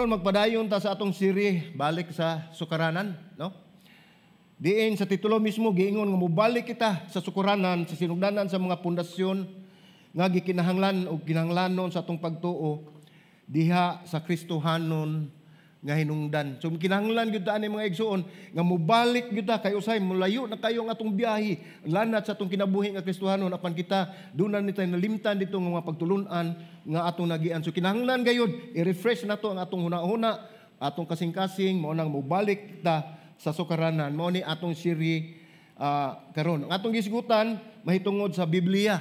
Karon magpadayon ta sa atong siri balik sa sukaranan, no? Diin sa titulo mismo giingon nga mobalik kita sa sukuranan, sa sinugdanan sa mga pundasyon nga gikinahanglan o kinahanglanon sa atong pagtuo diha sa Kristohanon nga hinungdan. So kinahanglan gyud ta ani mga igsuon nga mobalik gyud ta kay usay molayo na kayo ang atong biyahe lanat sa atong kinabuhi nga Kristohanon apan kita duna ni tayo nalimtan dito nga mga pagtulun-an nga atong nagian. So kinahanglan gayud i-refresh nato ang atong huna-huna, atong kasing-kasing mao nang mobalik ta sa sukaranan. Mao ni atong siri karon. Ang atong gisgutan mahitungod sa Biblia.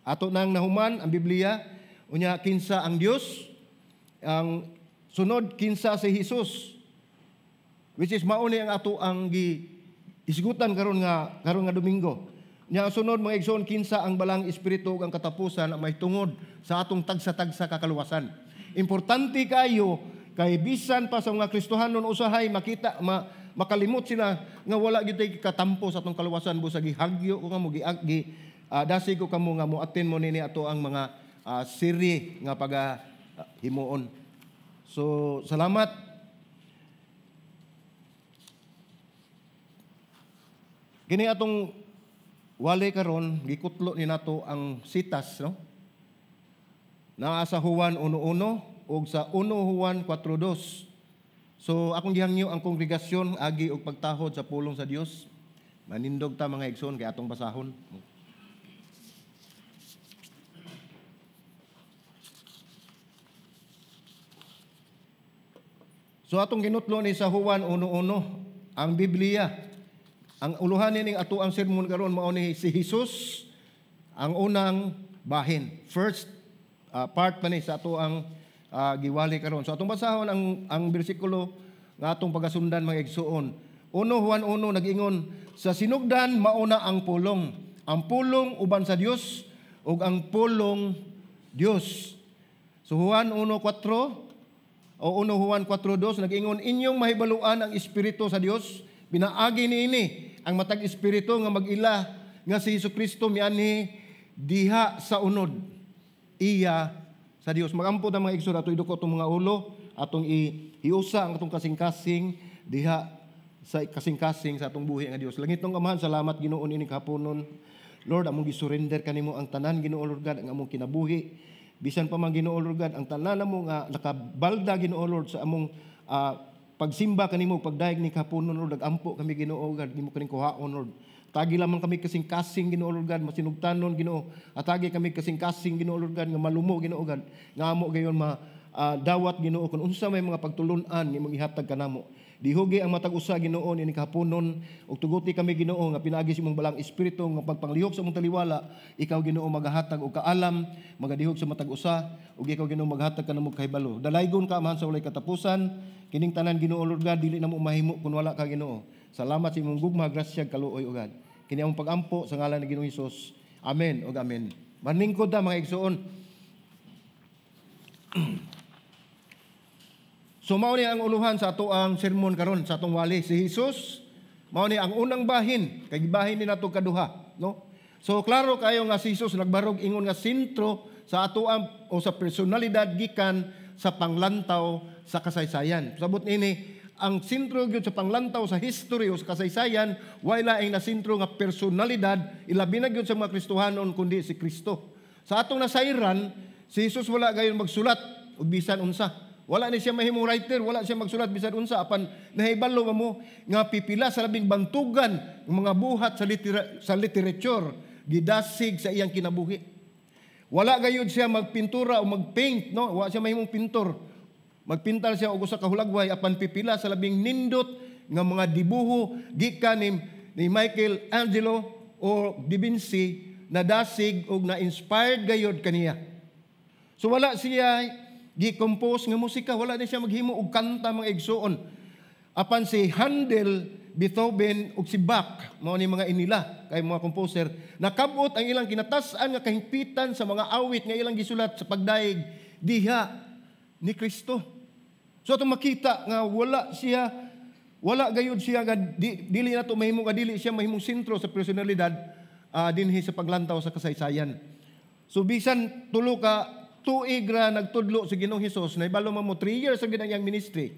Ato nang nahuman ang Biblia, unya kinsa ang Dios, ang sunod kinsa si Jesus, which is mao ni ang ato ang giisgutan karon nga Domingo. Nya ang sunod mga igsoon, kinsa ang balang espiritu ug ang katapusan ang mahitungod sa atong tagsa-tagsa kakaluwasan. Importante kayo kay bisan pa sa mga Kristohanon usahay makita makalimot sila nga wala gyud tay katampo sa atong kaluwasan, busa gihagyo ko kamo giagi dasig ko kamo nga moaten mo nini ato ang mga siri nga paga himuon. So, salamat. Kini atong wali karon gikutlo ni nato ang sitas, no? Naa sa Juan 1:1 ug sa 1 Juan 4:2. So, akong gihangyo ang kongregasyon agi og pagtahod sa pulong sa Dios. Manindog ta mga igsoon kay atong basahon. So atong ginutlo ni sa Juan 1:1 ang Biblia. Ang uluhan nining ato ang sermon karon mao ni si Jesus ang unang bahin. First part man ni sa ato ang giwali karon. So atong basahon ang bersikulo nga atong pagasundan mga igsuon. 1 Juan 1 nag-ingon, sa sinugdan mauna ang pulong. Ang pulong uban sa Dios ug ang pulong Dios. So Juan 1:4 o 1 Juan 4:2 nag-ingon, inyong mahibaluan ang espiritu sa Dios, pinaagi niini ang matag espiritu nga mag-ila nga si Jesucristo mianhi diha sa unod iya sa Dios. Magampo ta mga igsoon, ato idukot atong mga ulo, atong ihiusa ang atong kasing-kasing diha sa kasing-kasing sa atong buhi nga Dios. Langit nung Amahan, salamat Ginoo nining kahaponon. Lord, among gisurrender kanimo ang tanan Ginoo Lord God, ang among kinabuhi. Bisan pa man Ginoo Lord God, ang tanan namo nga nakabalda Ginoo Lord sa among pagsimba kanimo, pagdayeg ni kahaponon Lord, nagampo kami Ginoo God, nimo kaning kuhaon Lord. Tagi lamang kami kasing-kasing Ginoo Lord God, masinugtanon Ginoo. Atagi kami kasing-kasing Ginoo Lord God nga malumo Ginoo God, nga amo gayon ma dawat Ginoo kun unsa may mga pagtulun-an nga ihatag kanamo. Dihugi ang matag usa Ginoo nining kahaponon ug tuguti kami Ginoo nga pinaagi sa imong balang espiritu nga pagpanglihok sa imong taliwala, ikaw Ginoo magahatag og kaalam, magadihog sa matag usa ug ikaw Ginoo maghatag kanamo kahibalo. Dalaygon ka Amahan sa walay katapusan, kining tanan Ginoo Lord God dili namo mahimo kun wala ka Ginoo. Salamat sa imong gugma, grasya, kaluoy o God. Kini among pagampo sa ngalan ni Ginoong Hesus. Amen ug amen. Maningkod ta mga igsoon. So mao ni ang uluhan sa ato ang sermon karon sa atong wali si Jesus. Mao ni ang unang bahin kay gibahin ni nato kaduha, no? So klaro kayo nga si Jesus nagbarog ingon nga sentro sa ato ang o sa personalidad gikan sa panglantaw sa kasaysayan. Sabot niini ang sentro gyud sa panglantaw sa history o sa kasaysayan, way laing na sentro nga personalidad ilabi na gyud sa mga Kristohanon kundi si Kristo. Sa atong nasayran, si Jesus wala gayon magsulat og bisan unsa. Wala ni siya mahimong writer, wala siya magsulat bisan unsa apan nahibalo mo nga pipila sa labing bantugan ng mga buhat sa sa literature gidasig sa iyang kinabuhi. Wala gayud siya magpintura o magpaint, no? Wala siya mahimong pintor. Magpintal siya og usa ka hulagway apan pipila sa labing nindot nga mga dibuho gikan ni Michael Angelo o Da Vinci nadasig og na-inspired gayud kaniya. So wala siya gi-compose nga musika, wala ni siya maghimo og kanta mga igsuon. Apan si Handel, Beethoven ug si Bach, mao ni mga inila kay mga composer, nakabot ang ilang kinatas-an nga kahimpitan sa mga awit nga ilang gisulat sa pagdayeg diha ni Kristo. So atong makita nga wala siya, wala gayud siya nga dili nato mahimo nga dili siya mahimong sentro sa personalidad dinhi sa paglantaw sa kasaysayan. So bisan tulo ka tuig ra nagtudlo si Ginoong Hesus, nahibalo man mo 3 years ang iyang ministry.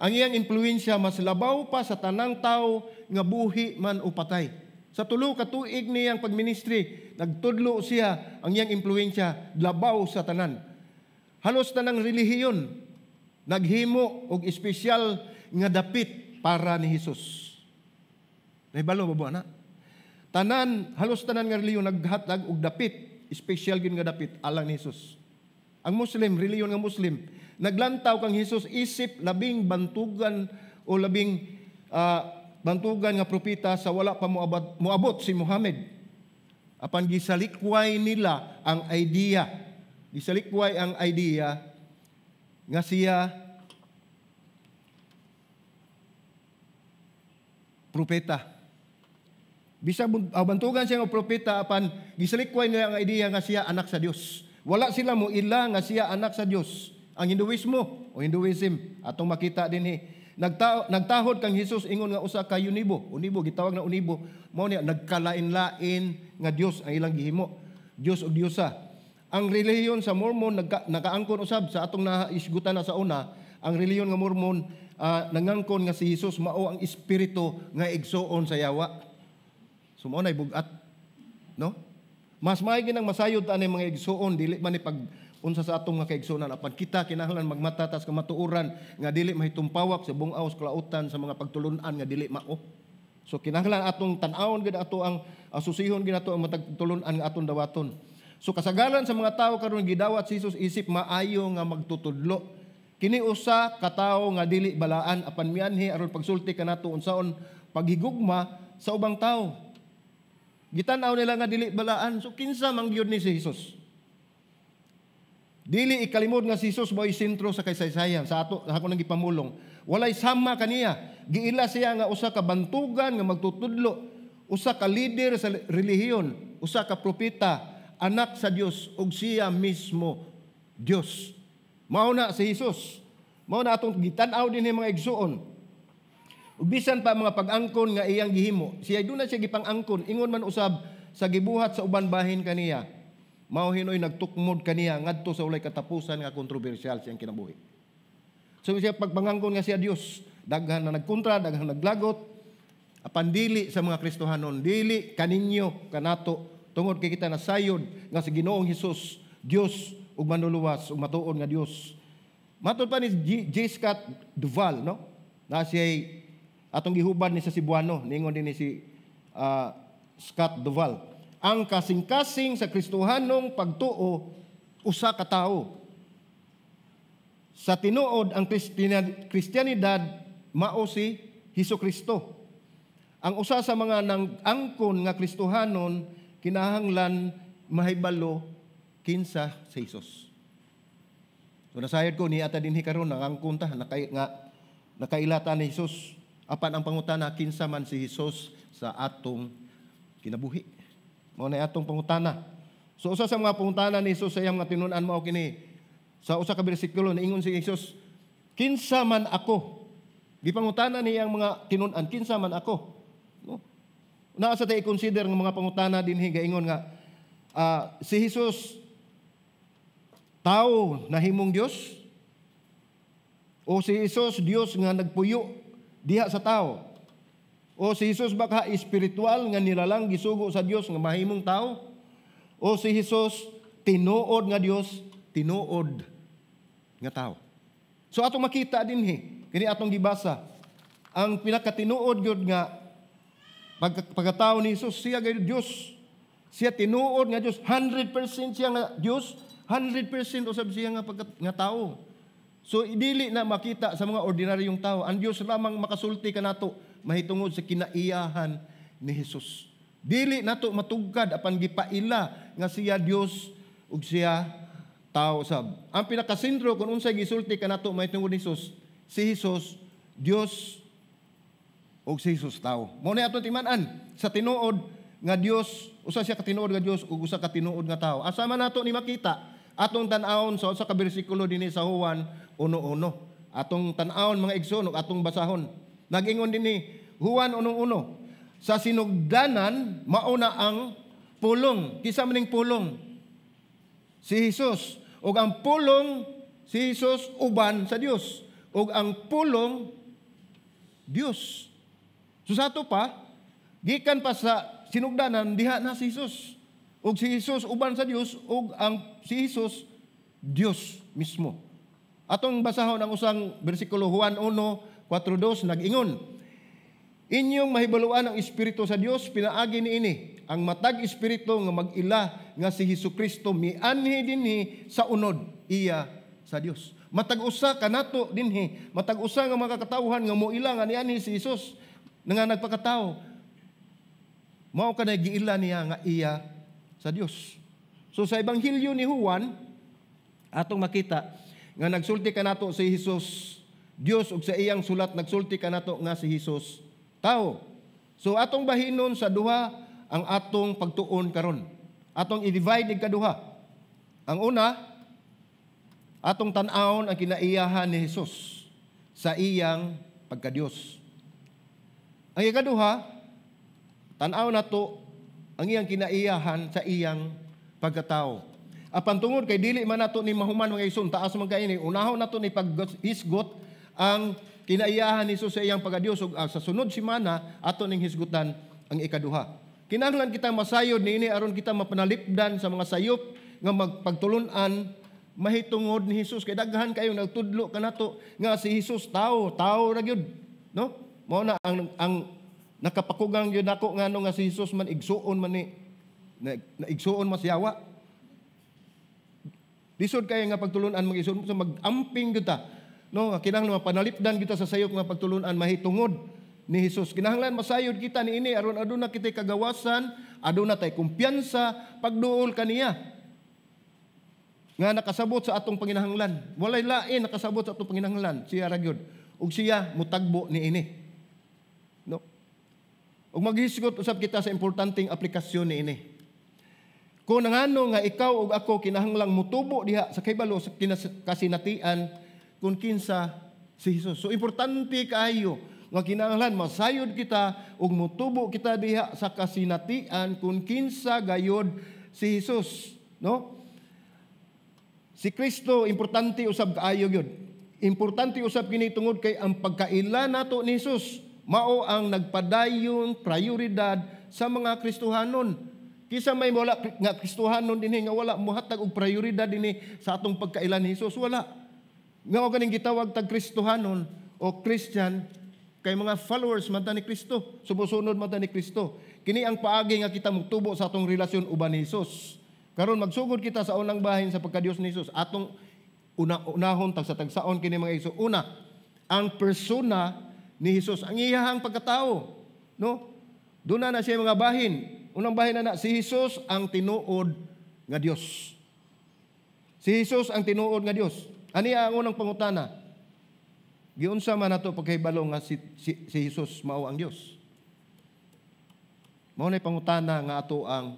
Ang iyang impluwensya mas labaw pa sa tanang tao nga buhi man o patay. Sa 3 ka tuig niyang pagministry, nagtudlo siya, ang iyang impluwensya labaw sa tanan. Halos tanang relihiyon naghimo og espesyal nga dapit para ni Hesus. Nahibalo ba na? Tanan, halos tanan nga relihiyon naghatag og dapit, espesyal gyud nga dapit alang ni Hesus. Ang Muslim, relihiyon nga Muslim, naglantaw kang Hesus isip labing bantugan o labing bantugan nga propeta sa wala pa moabot si Muhammad. Apan gisalikway nila ang idea. Gisalikway ang idea nga siya propeta. Bisag bantugan siya nga propeta, apan gisalikway nila ang idea nga siya anak sa Dios. Wala sila mo ila nga siya anak sa Dios. Ang Hinduismo o Hinduism atong makita dinhi, nagtahod kang Hesus ingon nga usa ka unibo, unibo gitawag na unibo, mao niya nagkalain-lain nga Dios ang ilang gihimo, Dios ug Diyosa. Ang relihiyon sa Mormon nakaangkon usab sa atong naisgutan na sa una, ang relihiyon nga Mormon nangangkon nga si Hesus mao ang espiritu nga igsuon sa yawa. So mao nay bug-at, no? Mas maigi nang masayod ani mga igsuon, dili man ni pag unsa sa atong mga kaigsuonan, apan kita kinahanglan magmata tas kamatuoran nga dili mahitumpawak sa bungaw sa kalautan sa mga pagtulun-an nga dili mao. So kinahanglan atong tan-awon gid ato ang asusihon gid ato ang matag tulun-an nga atong dawaton. So kasagaran sa mga tawo karon gidawat si Jesus isip maayo nga magtutudlo. Kini usa ka tawo nga dili balaan apan mianhi aron pagsulti kanato unsaon paghigugma sa ubang tawo. Gitan-aw nila nga dili balaan. So kinsa man gyud ni si Jesus? Dili ikalimod nga si Jesus mao'y sentro sa kasaysayan sa ato ako nang gipamulong. Walay sama kaniya. Giila siya nga usa ka bantugan nga magtutudlo, usa ka leader sa relihiyon, usa ka propeta, anak sa Dios ug siya mismo Dios. Mao na si Jesus. Mao na atong gitan-aw dinhi mga igsuon. Ug bisan pa mga pag-angkon nga iyang gihimo, siya duna siya gipang-angkon ingon man usab sa gibuhat sa uban bahin kaniya. Mao hinoy nagtukmod kaniya ngadto sa walay katapusan nga kontrobersyal siyang kinabuhi. So siya pagpangangkon nga siya Dios, daghan na nagkontra, daghan naglagot, apan dili sa mga Kristohanon, dili kaninyo kanato tungod kay kita nasayod nga si Ginoong Hesus Dios ug manluluwas ug matuod nga Dios. Matod pa ni J. Scott Duval, no? Na siya atong gihubad ni sa Cebuano, ningon din ni si Scott Duval. Ang kasing-kasing sa Kristohanong pagtuo usa ka tawo. Sa tinuod ang Kristiyanidad mao si Hesukristo. Ang usa sa mga nang-angkon nga Kristohanon kinahanglan mahibalo kinsa si Jesus. So nasayod ko niya ta dinhi karon nangangkon ta nakailata ni Jesus. Apan ang pangutana kinsa man si Jesus sa atong kinabuhi. Mao na atong pangutana. So usa sa mga pangutana ni Jesus sa iyang mga tinun-an mao kini. Sa usa ka bersikulo niingon si Jesus, kinsa man ako? Gipangutana niya ang mga tinun-an, kinsa man ako? No? Naa sa tay i-consider ng mga pangutana dinhi gaingon nga si Jesus tao nahimong Dios o si Jesus Dios nga nagpuyo diha sa tao? O si Jesus baka espiritual nga nilalang gisugo sa Dios nga mahimong tao? O si Jesus tinuod nga Dios, tinuod nga tao? So atong makita dinhi, kini atong gibasa, ang pinakatinuod gyud nga pagkatao ni Jesus, siya gayud Dios. Siya tinuod nga Dios, 100% siya nga Dios, 100% usab siya nga nga tao. So dili na makita sa mga ordinaryong tao. Ang Dios lamang makasulti kanato mahitungod sa kinaiyahan ni Jesus. Dili nato matugkad apan gipaila nga siya Dios ug siya tao sab. Ang pinakasentro kung unsay gisulti kanato mahitungod ni Jesus, si Jesus Dios ug si Jesus tao. Mao ni atong timan-an sa tinuod nga Dios, usa siya ka tinuod nga Dios ug usa ka tinuod nga tao. Asa man nato ni makita atong tan-awon sa usa ka bersikulo dinhi sa Juan 1:1. Atong tan-awon mga igsoon ug atong basahon. Nag-ingon dinhi Juan 1:1, sa sinugdanan mauna ang pulong. Kinsa man ning pulong? Si Jesus. Ug ang Pulong, si Jesus, uban sa Dios. Ug ang Pulong, Dios. So sa ato pa, gikan pa sa sinugdanan, diha na si Jesus. Ug si Jesus uban sa Dios, ug ang si Jesus Dios mismo. Atong basahon ang usang bersikulo, Juan 1:4-2, nag-ingon, "Inyong mahibaluan ang espiritu sa Dios pinaagi niini. Ang matag espiritu nga mag-ila nga si Hesukristo mianhi dinhi sa unod, iya sa Dios." Matag usa kanato dinhi, matag usa nga mga katawhan nga moila nga nianhi si Jesus nga nagpakatao, mao kanay giila niya nga iya sa Dios. So sa Ebanghelyo ni Juan, atong makita nga nagsulti kanato si Jesus Dios, ug sa iyang sulat nagsulti kanato nga si Jesus tao. So atong bahinon sa duha ang atong pagtuon karon. Atong i-divide kaduha. Ang una, atong tan-awon ang kinaiyahan ni Jesus sa iyang pagkadiyos. Ang ikaduha, tan-aw nato ang iyang kinaiyahan sa iyang pagkatao. Apan tungod kay dili man nato ni mahuman, mga igsoon, taas man kay ni, unahon nato ni paghisgot ang kinaiyahan ni Jesus sa iyang pagkadiyos ug sa sunod semana ato ning hisgutan ang ikaduha. Kinahanglan kita masayod niini aron kita mapanalipdan sa mga sayop nga magpagtulun-an mahitungod ni Jesus, kay daghan kayo nagtudlo kanato nga si Jesus tao, tao ra gyud, no? Mao na ang nakapakugang gyud nako ngano nga si Jesus man igsuon man ni na igsuon man siyawa. Lisod kaya nga pagtulunan, mga igsoon, so mag-amping gyud ta. No, kinahanglan mapanalipdan kita sa sayop nga pagtulunan mahitungod ni Jesus. Kinahanglan masayod kita niini aron aduna kitay kagawasan, aduna tay kumpiyansa pagduol kaniya nga nakasabot sa atong panginahanglan. Walay lain nakasabot sa atong panginahanglan, siya ra gyud. Ug siya mutagbo niini. No? Ug maghisgot usab kita sa importanteng aplikasyon niini. Kung nangano nga ikaw ug ako kinahanglang mutubo diha sa kahibalo sa kasinatian kung kinsa si Jesus. So importante kaayo nga kinahanglan masayod kita ug mutubo kita diha sa kasinatian kung kinsa gayod si Jesus, no? Si Kristo importante usab kaayo gyud. Importante usab kini tungod kay ang pagkaila nato ni Jesus mao ang nagpadayon prioridad sa mga Kristohanon. Kisa may wala nga Kristohanon dinhi nga wala mohatag og prioridad dinhi sa atong pagkaila ni Jesus, wala. Nga og kaning gitawag tag Kristohanon o Christian kay mga followers man ta ni Kristo, sumusunod man ta ni Kristo. Kini ang paagi nga kita motubo sa atong relasyon uban ni Jesus. Karon magsugod kita sa unang bahin sa pagkadiyos ni Jesus. Atong unahon tag sa tagsaon kini, mga igsoon. Una, ang persona ni Jesus, ang iyahang pagkatao, no? Duna na siya mga bahin. Unang bahin na, si Jesus ang tinuod nga Dios. Si Jesus ang tinuod nga Dios. Ani ang unang pangutana? Giunsa man nato pagkahibalo nga si Jesus mao ang Dios? Mao na pangutana nga ato ang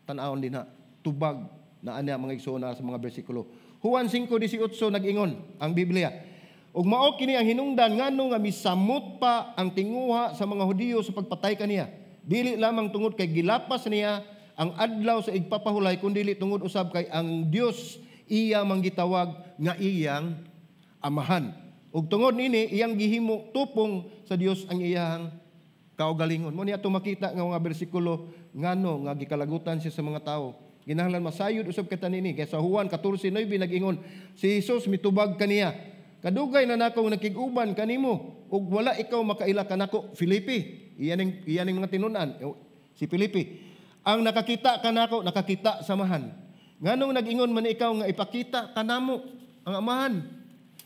tan-awon dinha. Tubag na ana, mga igsoon, sa mga bersikulo. Juan 5:18, nag-ingon ang Biblia, "Ug mao kini ang hinungdan ngano nga misamot pa ang tinguha sa mga Hudiyo sa pagpatay kaniya. Dili lamang tungod kay gilapas niya ang adlaw sa igpapahulay, kundi tungod usab kay ang Dios iya manggitawag nga iyang amahan. Ug tungod nini iyang gihimo tupong sa Dios ang iyang kaugalingon." Mao niya ato makita nga mga bersikulo ngano nga gikalagutan siya sa mga tao. Ginahanglan masayod usab kita nini kay sa Juan 14:9 nag-ingon si Jesus mitubag kaniya, "Kadugay na nako nakig-uban kanimo ug wala ikaw makaila kanako, Felipe?" Iyan ning mga tinun-an si Felipe. "Ang nakakita kanako nakakita sa Amahan. Nganong nag-ingon man ikaw nga ipakita kanamo ang Amahan?"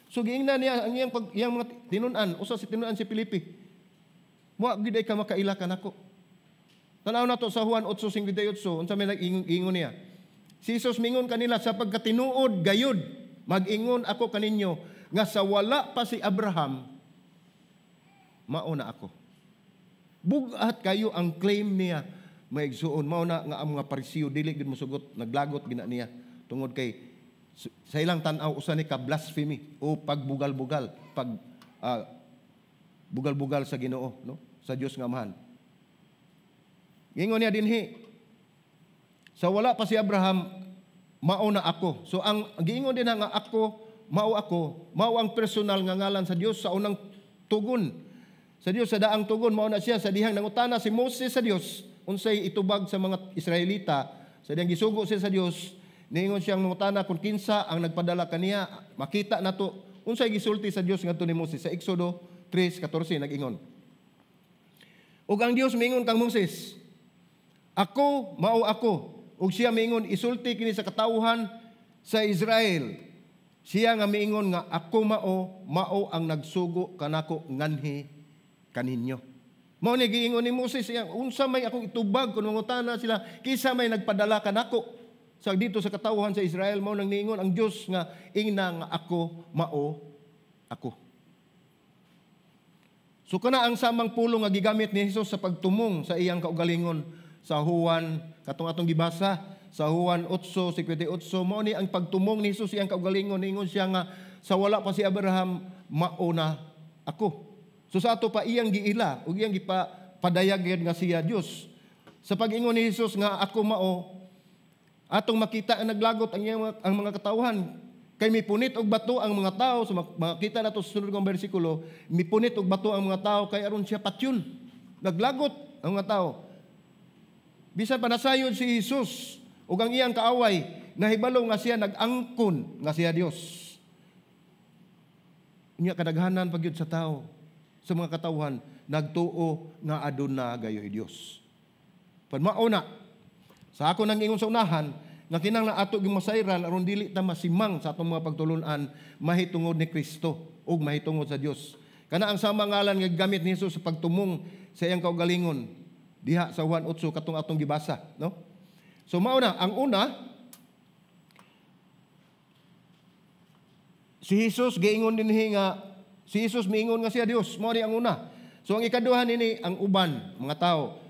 So giingnan niya ang iyang mga tinun-an, usa si tinun-an si Felipe. "Wa gid ay ka makaila kanako." Tanaw nato sa Juan 8:58, unsa may nag-ingon niya? Si Jesus mingon kanila, "Sa pagkatinuod gayud mag-ingon ako kaninyo nga sa wala pa si Abraham, mao na ako." Bugat kayo ang claim niya, mga igsuon. Mao na nga ang mga Parisiyo dili gid mosugot, naglagot gina niya tungod kay sa ilang tan-aw usa ni ka blasphemy o pagbugal-bugal, pag bugal-bugal sa Ginoo, no, sa Dios nga Amahan. Ingon niya dinhi, sa wala pa si Abraham, Mao na ako. So ang giingon din nga ako, mao ako, mao ang personal nga ngalan sa Dios sa unang tugon. Sa Dios sa daang tugon, mao na siya sa dihang nangutana si Moses sa Dios unsay itubag sa mga Israelita. Sa dihang gisugo siya sa Dios, niingon siyang mangutana kung kinsa ang nagpadala kaniya. Makita nato unsay gisulti sa Dios ngadto ni Moses sa Exodo 3:14 nag-ingon. Ug ang Dios miingon kang Moses, "Ako mao ako." Ug siya miingon, "Isulti kini sa katawhan sa Israel. Siya nga miingon nga ako mao, mao ang nagsugo kanako nganhi kaninyo." Mao ni giingon ni Moses siya, unsa may akong itubag kung mangutana sila kinsa may nagpadala kanako sa dito sa katawhan sa Israel? Mao nang niingon ang Dios nga ingna nga ako mao ako. So kana ang samang pulong nga gigamit ni Jesus sa pagtumong sa iyang kaugalingon sa Juan katong atong gibasa sa Juan 8:58. Mao ni ang pagtumong ni Jesus iyang kaugalingon, niingon siya nga sa wala pa si Abraham, mao na ako. So sa ato pa iyang giila ug iyang gipadayag nga siya Dios. Sa pag-ingon ni Jesus nga ako mao, atong makita ang naglagot ang mga katawhan kay mipunit og bato ang mga tao. So makita nato sa sunod nga bersikulo, mipunit og bato ang mga tao kay aron siya patyon. Naglagot ang mga tao. Bisan pa nasayod si Jesus ug ang iyang kaaway nahibalo nga siya nag-angkon nga siya Dios. Unya kadaghanan pa gyud sa tao, sa mga katawhan nagtuo nga aduna gayoy Dios. Pan mao na sa ako nang ingon sa unahan nga kinahanglan ato gyud masayran aron dili ta masimang sa atong mga pagtulun-an mahitungod ni Kristo ug mahitungod sa Dios. Kana ang sama ngalan nga gigamit ni Jesus sa pagtumong sa iyang kaugalingon diha sa Juan 8 katong atong gibasa, no? So mao na ang una, si Jesus giingon dinhi nga si Jesus miingon nga siya Dios, mao ni ang una. So ang ikaduha nini ang uban mga tao.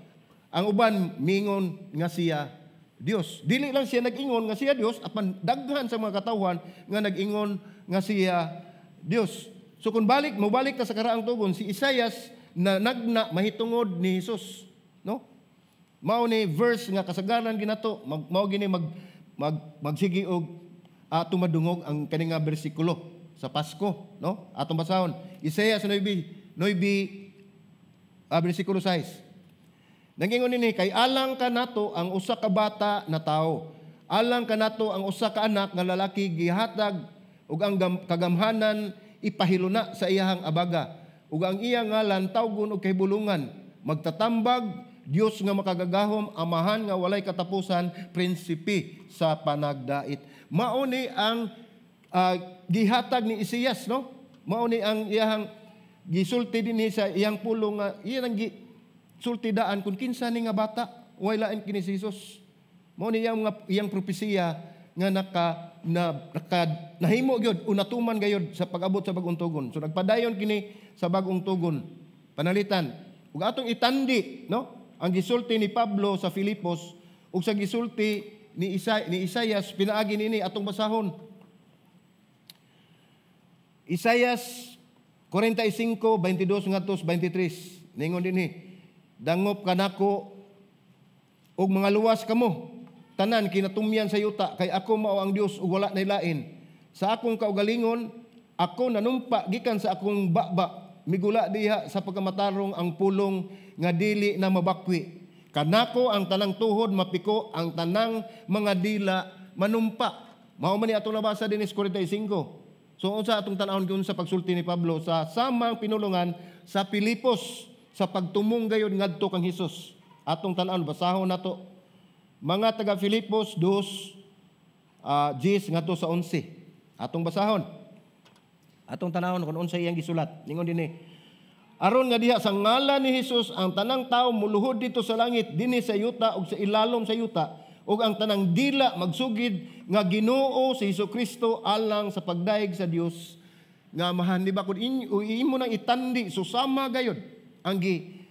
Ang uban miingon nga siya Dios. Dili lang siya nag-ingon nga siya Dios, apan daghan sa mga katawhan nga nag-ingon nga siya Dios. So kung balik, mobalik ta sa karaang tugon, si Isaias na nagna mahitungod ni Jesus, no? Mao ni verse nga kasagaran ginato, mao gini magsige og tumadungog ang kani nga bersikulo sa Pasko, no? Atong basahon. Isaias 9, bersikulo 6. Nangingon nini, kay alang kanato ang usa ka bata na tawo, alang kanato ang usa ka anak nga lalaki gihatag, ug ang kagamhanan ipahiluna sa iyahang abaga, ug ang iyang ngalan tawgon og kahibulungan, magtatambag, Dios nga makagagahom, Amahan nga walay katapusan, prinsipe sa panagdait. Mao ni ang gihatag ni Isaias, no? Mao ni ang iyahang gisulti dinhi sa iyang pulong nga iya nang gisulti daan kung kinsa ni nga bata, way lain kini si Jesus. Mao ni iyang propesiya nga nahimo gyud o natuman gayud sa pag-abot sa bagong tugon. So nagpadayon kini sa bagong tugon. Panalitan ug atong itandi, no? Ang gisulti ni Pablo sa Filipos ug sa gisulti ni Isaias pinaagi nini atong basahon. Isaias 45:22 ngadto 23. Ningon dinhi, dangop kanako og mga luwas kamo tanan kinatumyan sa yuta, kay ako mao ang Dios ug wala nay lain. Sa akong kaugalingon ako nanumpa gikan sa akong baba, migula diha sa pagkamatarong ang pulong nga dili na mabakwi. Kanako ang tanang tuhod mapiko, ang tanang mga dila manumpa. Mao man ni atong nabasa dinhi sa 45. So unsa atong tan-awon gyud sa pagsulti ni Pablo sa samang pinulungan sa Pilipos sa pagtumong gayud ngadto kang Hesus. Atong tan-awon, basahon nato mga taga Filipos 2 10 ngadto sa 11. Atong basahon. Atong tan-awon kung unsa iyang gisulat. Ningon dinhi, aron nga diha sa ngalan ni Hesus ang tanang tawo muluhod dito sa langit, dinhi sa yuta ug sa ilalom sa yuta, ug ang tanang dila magsugid nga Ginoo si Hesukristo alang sa pagdayeg sa Dios nga Amahan. Di ba kun imo nang itandi susama gayud ang gi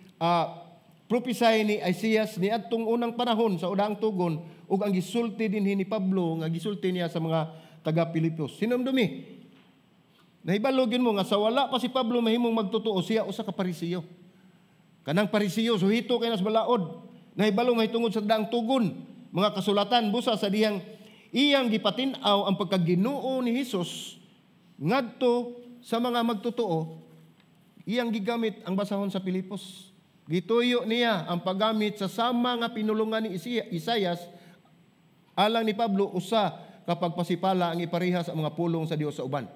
prophesy ni Isaias ni adtong unang panahon sa unang tugon ug ang gisulti dinhi ni Pablo nga gisulti niya sa mga taga Pilipos. Hinumdumi, nahibalo gyud mo nga sa wala pa si Pablo mahimong magtotoo, siya usa ka Parisiyo. Kanang Parisiyo suhito kay nas balaod. Nahibalo mahitungod sa daang tugon, mga kasulatan busa sa dihang Iyang gipatin-aw ang pagkaginoo ni Hesus ngadto sa mga magtotoo. Iyang gigamit ang basahon sa Pilipos. Gituyo niya ang paggamit sa sama nga pinulungan ni Isayas alang ni Pablo usa kapag pasipala ang iparehas ang mga pulong sa Dios sa uban.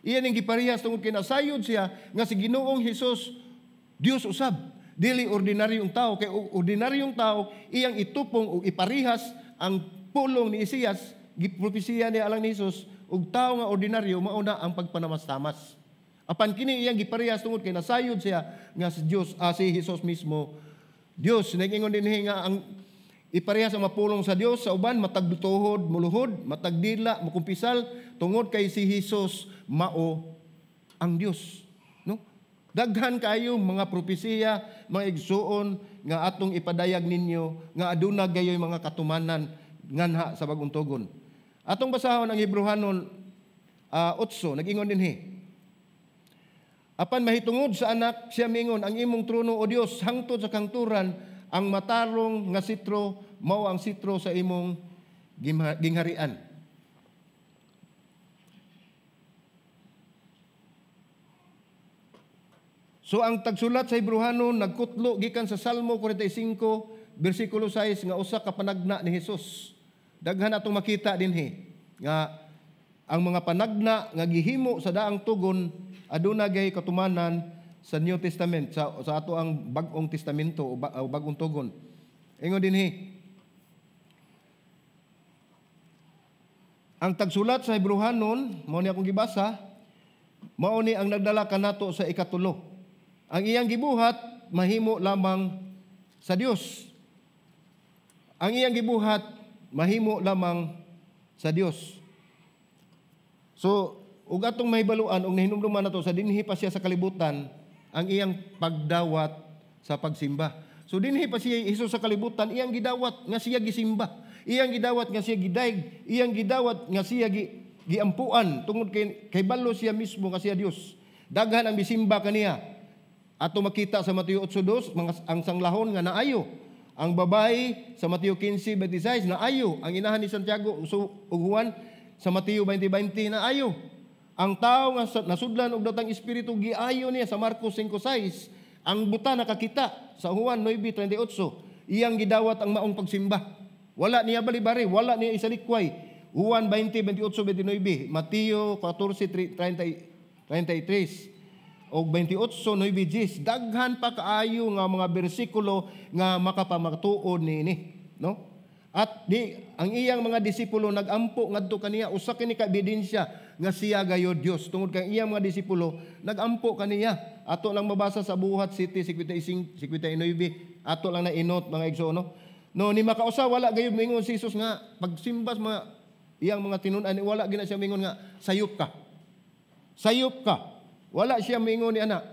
Iyan ang giparehas tungod kay nasayod siya nga si Ginoong Hesus Dios usab. Dili ordinaryong tao, kay ordinaryong tao iyang itupong og iparehas ang pulong ni Isayas, gipropesiya niya alang ni Hesus, ug tao nga ordinaryo mauna ang pagpanamastamas. Apan kini iyang giparehas tungod kay nasayod siya nga si Dios, si Hesus mismo Dios. Nag-ingon dinhi nga ang iparehas ang mapulong sa Dios sa uban, matag tuhod muluhod, matag dila mukumpisal, tungod kay si Hesus mao ang Dios, no? Daghan kaayo mga propesiya, mga igsuon nga atong ipadayag ninyo nga aduna gayoy mga katumanan nganha sa bagong tugon. Atong basahon ang Hebreohanon 8, nag-ingon dinhi. Apan mahitungod sa anak siya mingon, ang imong trono o Dios hangtod sa kangturan, ang matarong nga sitro mao ang sitro sa imong gingharian. So ang tagsulat sa Hebreohanon nagkutlo gikan sa Salmo 45 bersikulo 6 nga usa ka panagna ni Hesus. Daghan atong makita dinhi nga ang mga panagna nga gihimo sa daang tugon aduna gay katumanan sa New Testament, sa ato ang Bag-ong Testamento o Bagong Tugon. Ingon dinhi, ang tagsulat sa Hebreohanon, mao ni akong gibasa, mao ni ang nagdala kanato sa ikatulo. Ang iyang gibuhat mahimo lamang sa Dios. Ang iyang gibuhat mahimo lamang sa Dios. So, ug atong mahibaluan og nahinumduman nato sa dinhi pa siya sa kalibutan ang iyang pagdawat sa pagsimba. So dinhi pa siya Hesus sa kalibutan, iyang gidawat nga siya gisimba, iyang gidawat nga siya gidayeg, iyang gidawat nga siya giampuan tungod kay balo siya mismo nga siya Dios. Daghan ang bisimba kaniya. Ato makita sa Mateo 8:2 mga ang sanglahon nga naayo. Ang babae sa Mateo 15:26 naayo, ang inahan ni Santiago ug Juan sa Mateo 20:20 naayo. Ang tao nga nasudlan og datang espiritu giayo niya sa Marcos 5:6, ang buta nakakita sa Juan 9:38, iyang gidawat ang maong pagsimba. Wala niya balibari, wala niya isalikway. Juan 20:28-29, Mateo 14:33 og 28:9-10. Daghan pa kaayo nga mga bersikulo nga makapamatuod niini, no? At di ang iyang mga disipulo nagampo ngadto kaniya, usa kini ka ebidensya nga siya gayod Dios tungod kay iyang mga disipulo nagampo kaniya. Ato lang mabasa sa Buhat City 55 59, ato lang na inot mga igsoon, no? No, ni makausa wala gayud mingon si Jesus nga pagsimbas mga iyang mga tinun-an, wala gina siya mingon nga sayop ka. Sayop ka. Wala siya mingon ni anak.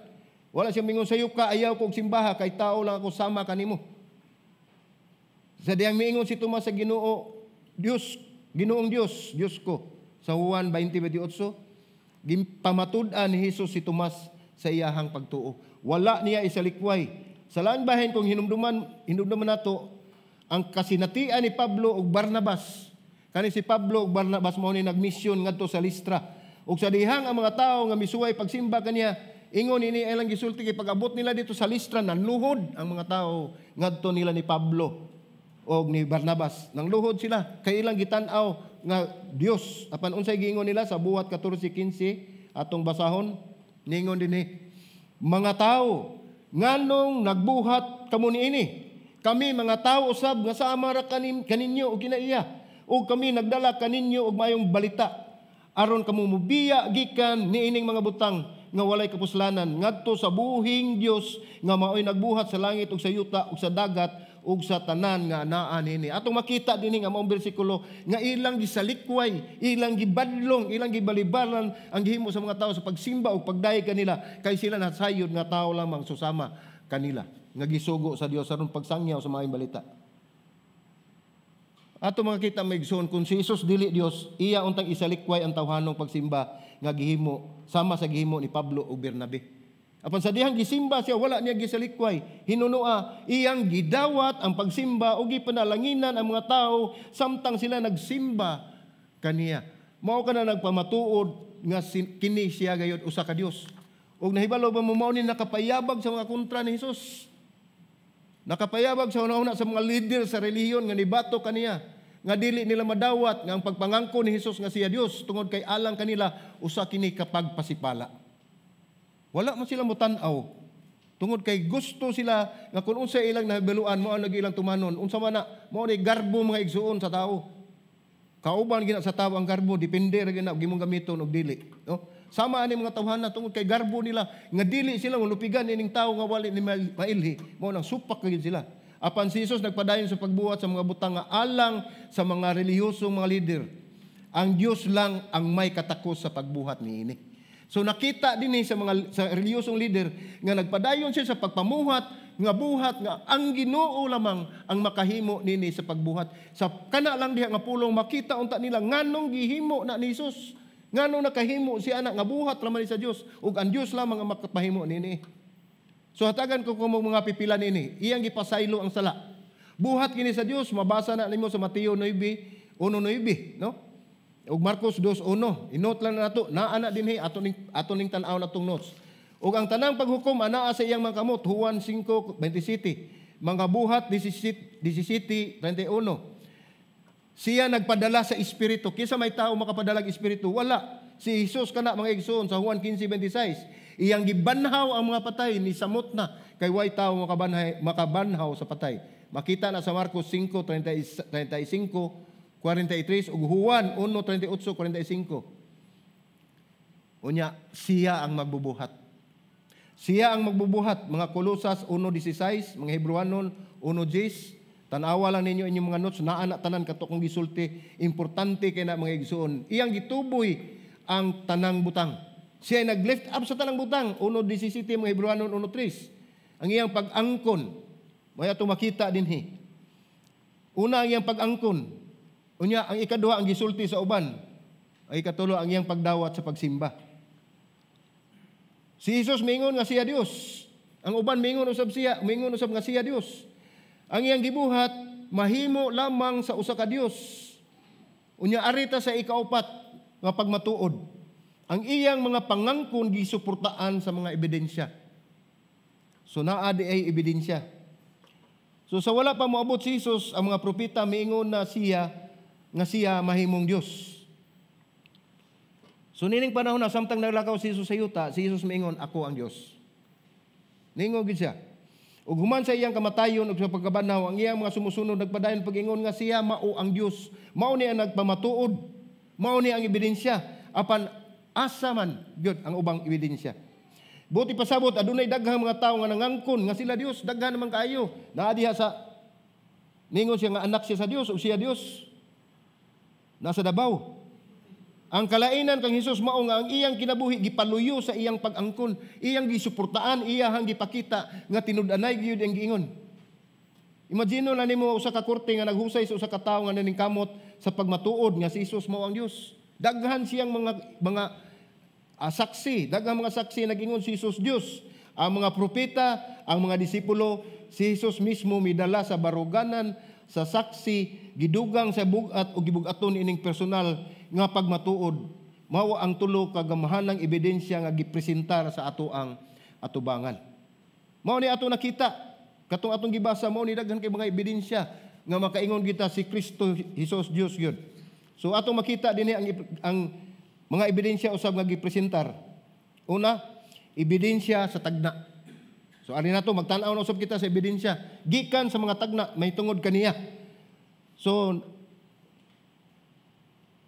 Wala siya mingon sayop ka, ayaw kog simbaha kay tao lang ako sama kanimo. Sa diyang miingon si Tomas sa Ginoo, Dios, Ginoong Dios, Dios ko. Sa Juan 20:28, gimpamatud-an ni Hesus si Tomas sa iyahang pagtuo. Wala niya isalikway. Sa laing bahin kung hinumduman nato ang kasinatian ni Pablo ug Barnabas. Kani si Pablo ug Barnabas mao ni nagmisyon ngadto sa Listra. Ug sa dihang ang mga tawo nga misuway pagsimba kaniya, ingon ini ilang gisulti kay pag-abot nila dito sa Listra, nanluhod ang mga tawo ngadto nila ni Pablo og ni Barnabas. Nang luhod sila kay ilang gitan-aw nga Dios. Apan unsay giingon nila sa Buhat 14:15 atong basahon, ningon dinhi, mga tawo nganong nagbuhat kamo niini? Kami mga tawo usab nga sama ra kaninyo og kinaiya, ug kami nagdala kaninyo og mayong balita aron kamo mobiya gikan niining mga butang nga walay kapuslanan ngadto sa buhing Dios nga maoy nagbuhat sa langit ug sa yuta ug sa dagat ug sa tanan nga naa nini. Atong makita dinhi nga maong bersikulo nga ilang gisalikway, ilang gibadlong, ilang gibalibaran ang gihimo sa mga tawo sa pagsimba ug pagdayeg kanila kay sila nasayod nga tawo lamang susama kanila nga gisugo sa Dios aron pagsangyaw sa maayong balita. Ato makita mga igsoon, kung si Jesus dili Dios, iya untang isalikway ang tawhanong pagsimba nga gihimo sama sa gihimo ni Pablo ug Bernabe. Apan sa dihang gisimba siya, wala niya gisalikway. Hinunua, iyang gidawat ang pagsimba o gipanalanginan ang mga tao samtang sila nagsimba kaniya. Mao kana nagpamatuod nga kini siya gayud usa ka Dios. Ug nahibalo ba mo, mao ni nakapayabag sa mga kontra ni Hesus? Nakapayabag sa una-una sa mga leader sa relihiyon nga nibato kaniya, nga dili nila madawat nga ang pagpangangko ni Hesus nga siya Dios, tungod kay alang kanila usa kini kapag pasipala. Wala man sila motan-aw tungod kay gusto sila nga kung unsa ilang nahibaluan, mao lagi ilang tumanon. Unsa man na, mao ni garbo, mga igsuon, sa tao. Kauban gina sa tao ang garbo, depende ra gina gimong gamiton og dili, no? Sama ani mga tawhana, tungod kay garbo nila nga dili sila molupigan ining tawo nga wali ni mailhi, mao nang supak gid sila. Apan si Jesus nagpadayon sa pagbuhat sa mga butang nga alang sa mga relihiyosong mga leader, ang Dios lang ang may katakos sa pagbuhat niini. So nakita dinhi sa mga sa relihiyosong leader nga nagpadayon siya sa pagpamuhat nga buhat nga ang Ginoo lamang ang makahimo nini sa pagbuhat. Sa kana lang diha nga pulong, makita unta nila nganong gihimo na ni Jesus. Nganong nakahimo si ana nga buhat lamang ni sa Dios ug ang Dios lamang ang makapahimo nini. So hatagan ko kamo mga pipila nini, iyang gipasaylo ang sala. Buhat kini sa Dios, mabasa na nimo sa Mateo 9:1-9, no? Ug Marcos 2:1, i-note lang na nato, naa na dinhi, ato ning tan-aw na tong notes. Ug ang tanang paghukom anaa sa iyang mga kamot, Juan 5:27, Mga Buhat 17:31. Siya nagpadala sa Espiritu. Kinsa may tao makapadalag Espiritu? Wala. Si Jesus kana, mga igsoon, sa Juan 15:26. Iyang gibanhaw ang mga patay, ni samot na kay way tao makabanhaw sa patay. Makita na sa Marcos 5:35, 43 ug Juan 1:38, 45. Unya, siya ang magbubuhat. Siya ang magbubuhat. Mga Kolosas 1:16, Mga Hebrewanon 1:10. Tanawa lang ninyo inyong mga notes, naa na tanan kato kong gisulti. Importante kay na, mga igsuon. Iyang gituboy ang tanang butang. Siya ay nag-lift up sa tanang butang. 1:17, Mga Hebrewanon 1:3. Ang iyang pag-angkon, may ato makita dinhi. Una, ang iyang pag-angkon. Unya, ang ikaduha, ang gisulti sa uban. Ang ikatulo, ang iyang pagdawat sa pagsimba. Si Jesus mingon nga siya Dios. Ang uban mingon usab siya, mingon usab nga siya Dios. Ang iyang gibuhat mahimo lamang sa usa ka Dios. Unya, arita sa ikaupat nga pagmatuod. Ang iyang mga pangangkon gisuportaan sa mga ebidensya. So naa di ay ebidensya. So sa wala pa moabot si Jesus, ang mga propeta miingon na siya nga siya mahimong Dios. So nining panahon na samtang naglakaw si Jesus sa yuta, si Jesus miingon, "Ako ang Dios." Ningon gid siya. Ug human sa iyang kamatayon ug sa pagkabanhaw, ang iyang mga sumusunod nagpadayon pag-ingon nga siya mao ang Dios. Mao ni ang nagpamatuod. Mao ni ang ebidensya. Apan asa man gyud ang ubang ebidensya? Buot ipasabot, adunay daghang mga tawo nga nangangkon nga sila Dios, daghan naman kaayo. Naa diha sa ningon siya nga anak siya sa Dios ug siya Dios. Nasa Davao. Ang kalainan kang Hesus mao nga ang iyang kinabuhi gipaluyo sa iyang pag-angkon, iyang gisuportaan, iyang gipakita nga tinud-anay gyud ang giingon. Imagine lang nimo usa ka korte nga naghusay sa usa ka tawo nga naningkamot sa pagmatuod nga si Hesus mao ang Dios. Daghan siyang mga saksi, daghang mga saksi nag-ingon si Jesus Dios. Ang mga propeta, ang mga disipulo, si Jesus mismo midala sa baruganan sa saksi, gidugang sa bugat o gibugaton ining personal nga pagmatuod. Mao ang tulo ka gamahanang ebidensya nga gipresentar sa ato ang atubangan. Mao ni ato nakita katong atong gibasa, mao ni daghan kay mga ebidensya nga makaingon kita si Kristo Jesus Dios gyud. So atong makita dinhi ang mga ebidensya usab nga gipresentar. Una, ebidensya sa tagna. So ari nato, magtan-aw na usab kita sa ebidensya gikan sa mga tagna may tungod kaniya. So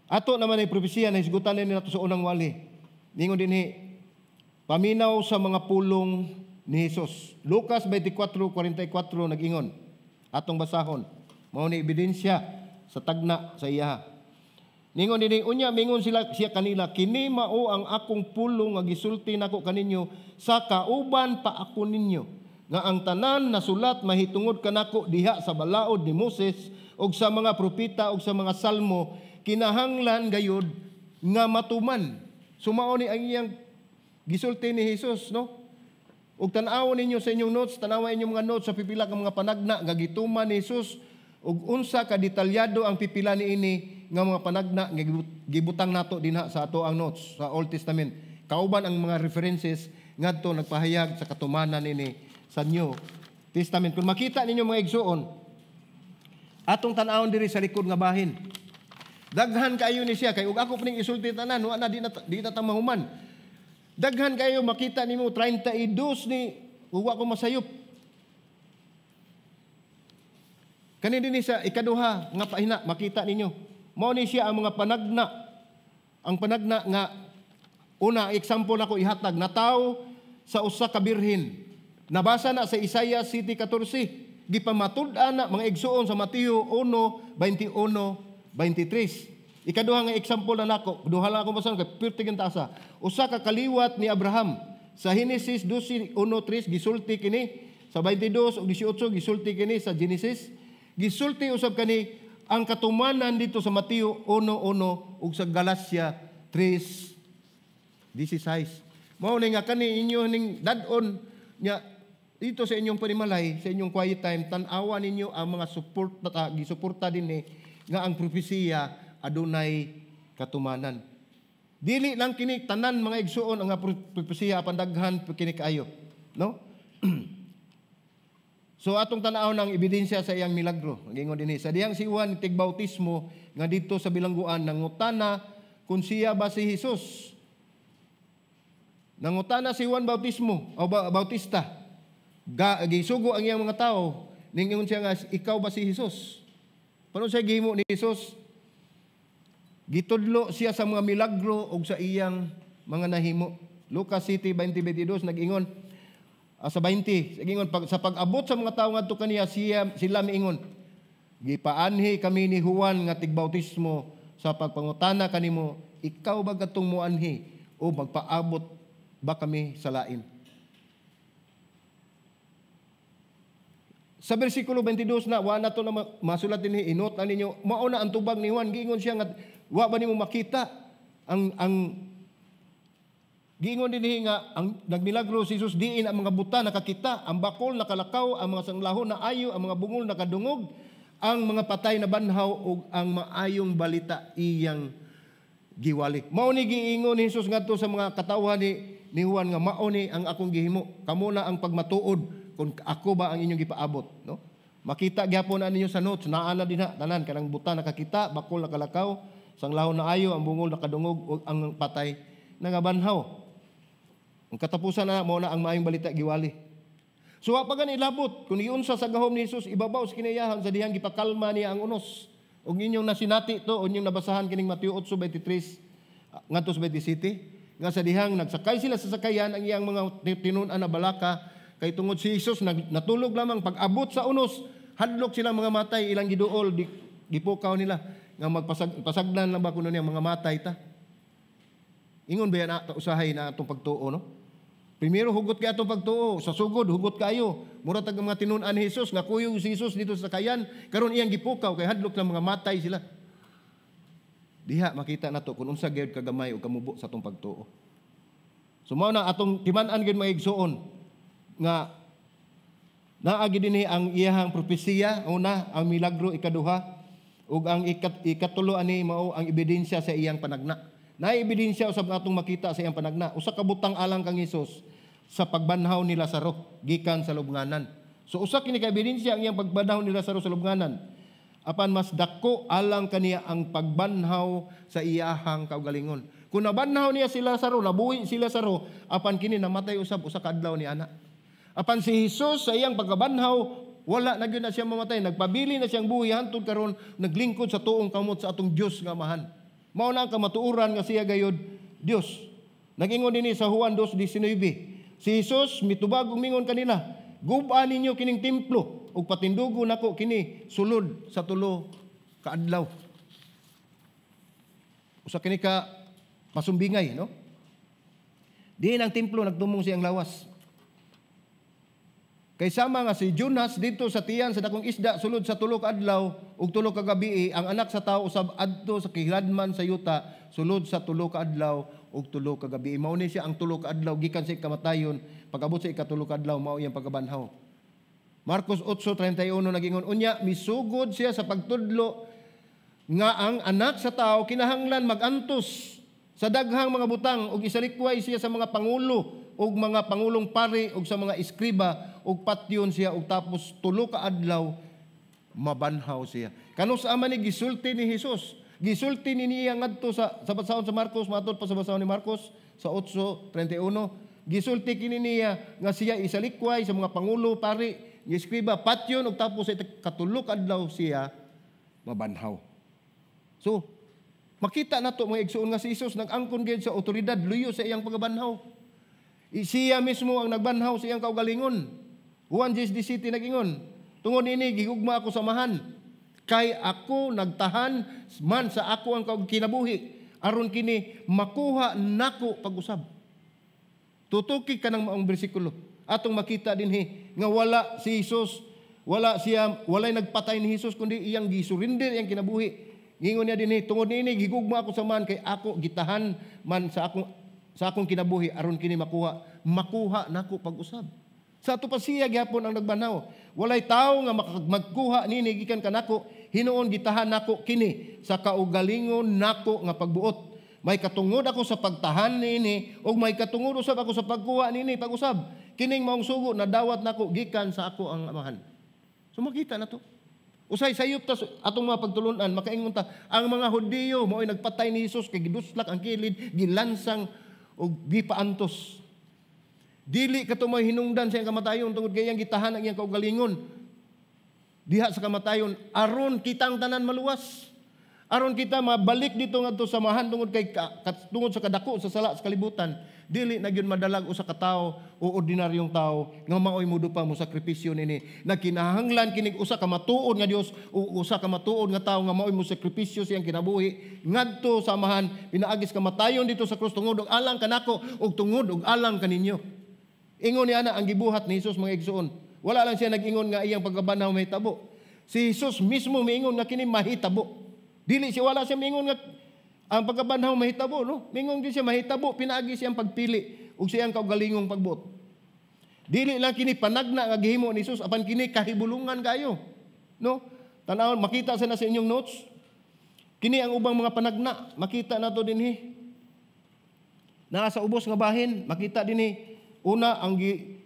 ato naman ay propesiya na hisgutan ni nato sa unang wali. Ningon dinhi, paminaw sa mga pulong ni Jesus. Lucas 24:44 nag-ingon. Atong basahon. Mao ni ebidensya sa tagna sa iya. Ningon dinhi, unya mingon sila siya kanila, "Kini mao ang akong pulong nga gisulti nako kaninyo sa kauban pa ako ninyo, nga ang tanan nasulat mahitungod kanako diha sa balaod ni Moses ug sa mga propeta ug sa mga salmo kinahanglan gayud nga matuman." So mao ni ang iyang gisulti ni Jesus, no? Ug tan-awon ninyo sa inyong notes, tan-awa inyong mga notes sa pipila ka mga panagna nga gituman ni Jesus ug unsa ka detalyado ang pipila niini. nga mga panagna nga gibutang nato dinha sa ato ang notes sa Old Testament. Kauban ang mga references ngadto nagpahayag sa katumanan nini sa New Testament. Kung makita ninyo, mga igsuon, atong tan-awon diri sa likod nga bahin. Daghan kayo ni siya kay ug ako pa ning isulti tanan, wa na, di na ta mahuman. Daghan kayo, makita nimo 32 ni ug wa ko masayop. Kani dinhi sa ikaduha nga pahina, makita ninyo. Mao ni siya ang mga panagna. Ang panagna nga una, example nako ihatag, nataw sa usa ka birhen. Nabasa na sa Isaiah 7:14. Gipamatud-an na, mga igsuon, sa Mateo 1:21, 23. Ikaduha nga example na nako, duha lang ako basan kay pirti gyud tasa. Usa ka kaliwat ni Abraham. Sa Genesis 12:1-3 gisulti kini, sa 22 ug 18 gisulti kini sa Genesis. Gisulti usab kani ang katumanan dito sa Mateo 1:1 ug sa Galacia 3:16. Mao ni nga kani inyo ning dad-on nya dito sa inyong panimalay, sa inyong quiet time, tan-awa ninyo ang mga support gisuporta dinhi nga ang propesiya adunay katumanan. Dili lang kini tanan, mga igsuon, ang propesiya, apan daghan kini kaayo, no? So atong tan-aw ng ebidensya sa iyang milagro. Ngingon dinhi sa diyang si Juan tigbautismo nga dito sa bilangguan, nangutana kung siya ba si Jesus. Nangutana si Juan Bautismo o Bautista. Gisugo ang iyang mga tao. Ningon siya nga, "Ikaw ba si Jesus?" Paano siya gihimo ni Jesus? Gitudlo siya sa mga milagro ug sa iyang mga nahimo. Lucas 7:20-22 nag-ingon sa 20, nag-ingon sa pag-abot sa mga tawo ngadto kaniya, sila miingon, "Gipaanhi kami ni Juan nga tigbautismo sa pagpangutana kanimo, ikaw ba katong muanhi o magpaabot ba kami sa lain?" Sa versikulo 22 na, wa na to na masulat dinhi, inot na ninyo, mao na ang tubag ni Juan, giingon siya nga, wa ba nimo makita ang giingon dinhi nga ang nagmilagro si Jesus diin ang mga buta nakakita, ang bakol nakalakaw, ang mga sanglahon na ayo, ang mga bungol nakadungog, ang mga patay na banhaw ug ang maayong balita iyang giwali. Mao ni giingon ni Jesus ngadto sa mga katawhan ni Juan nga mao ni ang akong gihimo. Kamo na ang pagmatuod kung ako ba ang inyong gipaabot, no? Makita gyapon na ninyo sa notes, naa na dinha tanan kanang buta nakakita, bakol nakalakaw, sanglahon na ayo, ang bungol nakadungog ug ang patay nangabanhaw. Ang katapusan na mao na ang maayong balita giwali. So wa pa gani labot kung giunsa sa gahom ni Jesus ibabaw sa kinayahan sa dihang gipakalma niya ang unos. Ug inyong nasinati to, inyong nabasahan kining Mateo 8:23 ngadto sa 27 nga sa dihang nagsakay sila sa sakayan ang iyang mga tinun-an na balaka kay tungod si Jesus natulog lamang. Pag-abot sa unos, hadlok sila mga matay ilang giduol, gipukaw nila nga magpasagdan lang ba kuno niya mga matay ta. Ingon ba yan usahay na atong pagtuo, no? Primero hugot kay atong pagtuo, sa sugod hugot kayo. Mura tag mga tinun-an ni Jesus nga kuyog si Jesus dito sa sakayan, karon iyang gipukaw kay hadlok ng mga matay sila. Diha makita nato kung unsa gyud kagamay o kamubo sa atong pagtuo. So mao na atong timan-an gyud, mga igsuon, nga naa gyud dinhi ang iyahang propesiya, una, ang milagro ikaduha, ug ang ikatulo ani mao ang ebidensya sa iyang panagna. Naay ebidensya usab atong makita sa iyang panagna. Usa ka butang alang kang Hesus sa pagbanhaw ni Lazaro gikan sa lubnganan. So usa kini ka ebidensya ang iyang pagbanhaw ni Lazaro sa lubnganan. Apan mas dako alang kaniya ang pagbanhaw sa iyahang kaugalingon. Kung nabanhaw niya si Lazaro, nabuhi si Lazaro, apan kini namatay usab usa ka adlaw ni ana. Apan si Jesus sa iyang pagkabanhaw, wala na gyud na siya mamatay, nagpabili na siyang buhi hantod karon, naglingkod sa tuong kamot sa atong Dios nga Amahan. Mao na ang kamatuoran nga siya gayod Dios. Nag-ingon dinhi sa Juan 2:19. Si Jesus mitubag ug mingon kanila, "Gub-a ninyo kining templo ug patindugo nako kini sulod sa 3 ka adlaw." Usa kini ka pasumbingay, no? Diin ang templo nagtumong siyang lawas. Kay sama nga si Jonas dito sa tiyan sa dakong isda sulod sa 3 ka adlaw ug 3 ka gabi, ang Anak sa Tawo usab adto sa kahiladman sa yuta sulod sa 3 ka adlaw ug 3 ka gabi. Mao ni siya ang 3 ka adlaw gikan sa kamatayon, pag-abot sa ikatulo ka adlaw mao iyang pagkabanhaw. Marcos 8:31 nagingon, unya misugod siya sa pagtudlo Nga ang anak sa tao kinahanglan magantos sa daghang mga butang ug isalikway siya sa mga pangulo ug mga pangulong pari ug sa mga eskriba ug patyon siya ug tapos 3 ka adlaw mabanhaw siya. Kanus-a man ni gisulti ni Hesus? Gisulti ni niya ngadto sa basahon sa Marcos, matud pa sa basahon ni Marcos sa 8:31. Gisulti kini niya nga siya isalikway sa mga pangulo, pari, eskriba, patyon ug tapos sa 3 ka adlaw siya mabanhaw. So, makita nato mga igsuon nga si Hesus nag-angkon gyud sa otoridad luyo sa iyang pagkabanhaw. Siya mismo ang nagbanhaw sa iyang kaugalingon. Juan 10:17 nag-ingon, tungod ini gigugma ako sa Amahan, kay ako nagtahan man sa ako ang kinabuhi, aron kini makuha nako pag-usab. Tutuki ka ng maong bersikulo. Atong makita dinhi nga wala si Hesus, wala siya, walay nagpatay ni Hesus kundi iyang gisurrender iyang kinabuhi. Ngingon niya dinhi, tungod niini gigugma ako sa man kay ako gitahan man sa akong kinabuhi aron kini makuha nako pag-usab. Sa ato pa siya gihapon ang nagbanhaw. Walay tawo nga magkuha nini gikan kanako, hinuon gitahan nako kini sa kaugalingon nako nga pagbuot. May katungod ako sa pagtahan niini ug may katungod usab ako sa pagkuha niini pag-usab. Kining maong sugo nadawat nako gikan sa ako ang Amahan. So makita na to. Usay sayop ta atong mga pagtulunan, makaingon ta ang mga Hudiyo mao'y nagpatay ni Hesus kay giduslak ang kilid, gilansang ug gipaantos. Dili kato may hinungdan sa iyang kamatayon tungod kay iyang gitahan ang iyang kaugalingon diha sa kamatayon aron kitang tanan maluwas. Aron kita mabalik dito ngadto sa samahan tungod kay tungod sa kadako sa sala sa kalibutan. Dili na gyud madalag usa ka tawo o ordinaryong tawo nga maoy modupa mo sakripisyo nini. Nagkinahanglan kinig usa ka matuod nga Dios o usa ka matuod nga tawo nga maoy mo sakripisyo siyang kinabuhi ngadto sa Amahan pinaagis kamatayon dito sa krus tungod og alang kanako ug tungod og alang kaninyo. Ingon niya na ang gibuhat ni Hesus mga igsoon. Wala lang siya nag-ingon nga iyang pagkabanhaw mahitabo. Si Hesus mismo miingon nga kini mahitabo. Dili siya, wala siya miingon nga ang pagkabanhaw mahitabo, no? Miingon din siya mahitabo pinaagi siyang pagpili ug siyang kaugalingong pagbuot. Dili lang kini panagna nga gihimo ni Hesus apan kini kahibulungan kayo, no? Tan-awon, makita sa na sa inyong notes. Kini ang ubang mga panagna, makita nato dinhi. Naa sa ubos nga bahin, makita dinhi. Una, ang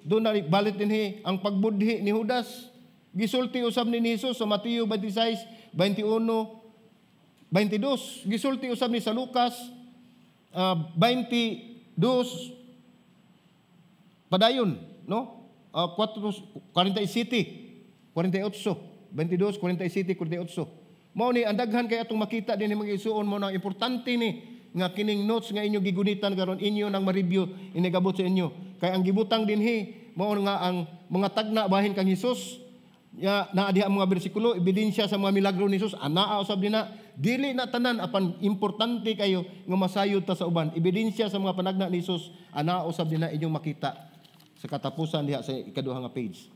doon na balit dinhi ang pagbudhi ni Judas. Gisulti usab ni Hesus sa Mateo 26, 21, 22. Gisulti usab ni sa Lucas 22 padayon, no? 4, 47, 48, 22, 47, 48. Mao ni ang daghan kay atong makita dinhi mga igsuon, mo na importante ni nga kining notes nga inyo gigunitan karon inyo nang ma-review inigabot sa inyo. Kay ang gibutang dinhi mao nga ang mga tagna bahin kang Hesus ya naa diha ang mga bersikulo, ebidensya sa mga milagro ni Hesus anaa usab dinha. Dili na tanan apan importante kayo nga masayod ta sa uban. Ebidensya sa mga panagna ni Hesus anaa usab dinha inyong makita sa katapusan diha sa ikaduha nga page.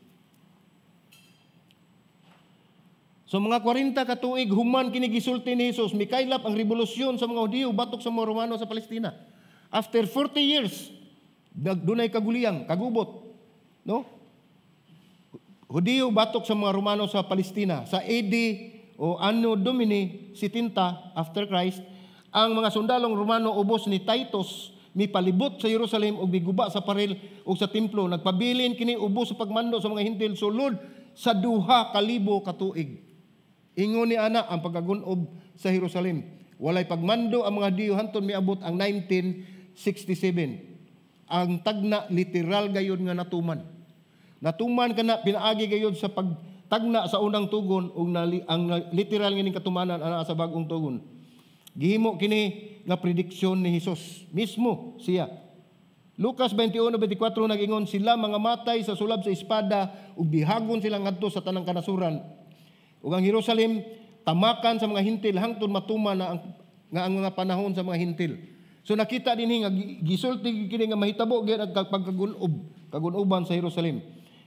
So mga 40 ka tuig human kini gisulti ni Hesus, mikaylap ang revolusyon sa mga Hudiyo batok sa mga Romano sa Palestina. After 40 years, dunay kaguliyang, kagubot, no? Hudiyo batok sa mga Romano sa Palestina. Sa AD o Anno Domini 70 after Christ, ang mga sundalong Romano ubos ni Titus mipalibot sa Jerusalem ug miguba sa paril ug sa templo. Nagpabilin kini ubos sa pagmando sa mga Hintil sulod sa 2,000 ka tuig. Ingon ni ana ang pagkagunob sa Jerusalem. Walay pagmando ang mga Diyo hantod miabot ang 1967. Ang tagna literal gayud nga natuman. Natuman kana pinaagi gayud sa pagtagna sa unang tugon ug ang literal nga ning katumanan ana sa bag-ong tugon. Gihimo kini nga prediksyon ni Hesus mismo siya. Lucas 21:24 nag-ingon sila mga matay sa sulab sa espada ug bihagon sila ngadto sa tanang kanasuran. Ug ang Jerusalem tamakan sa mga Hintil hangtod matuman na ang mga panahon sa mga Hintil. So nakita dinhi nga gisulti kini nga mahitabo gyud ang pagkagunob, kagunoban sa Jerusalem.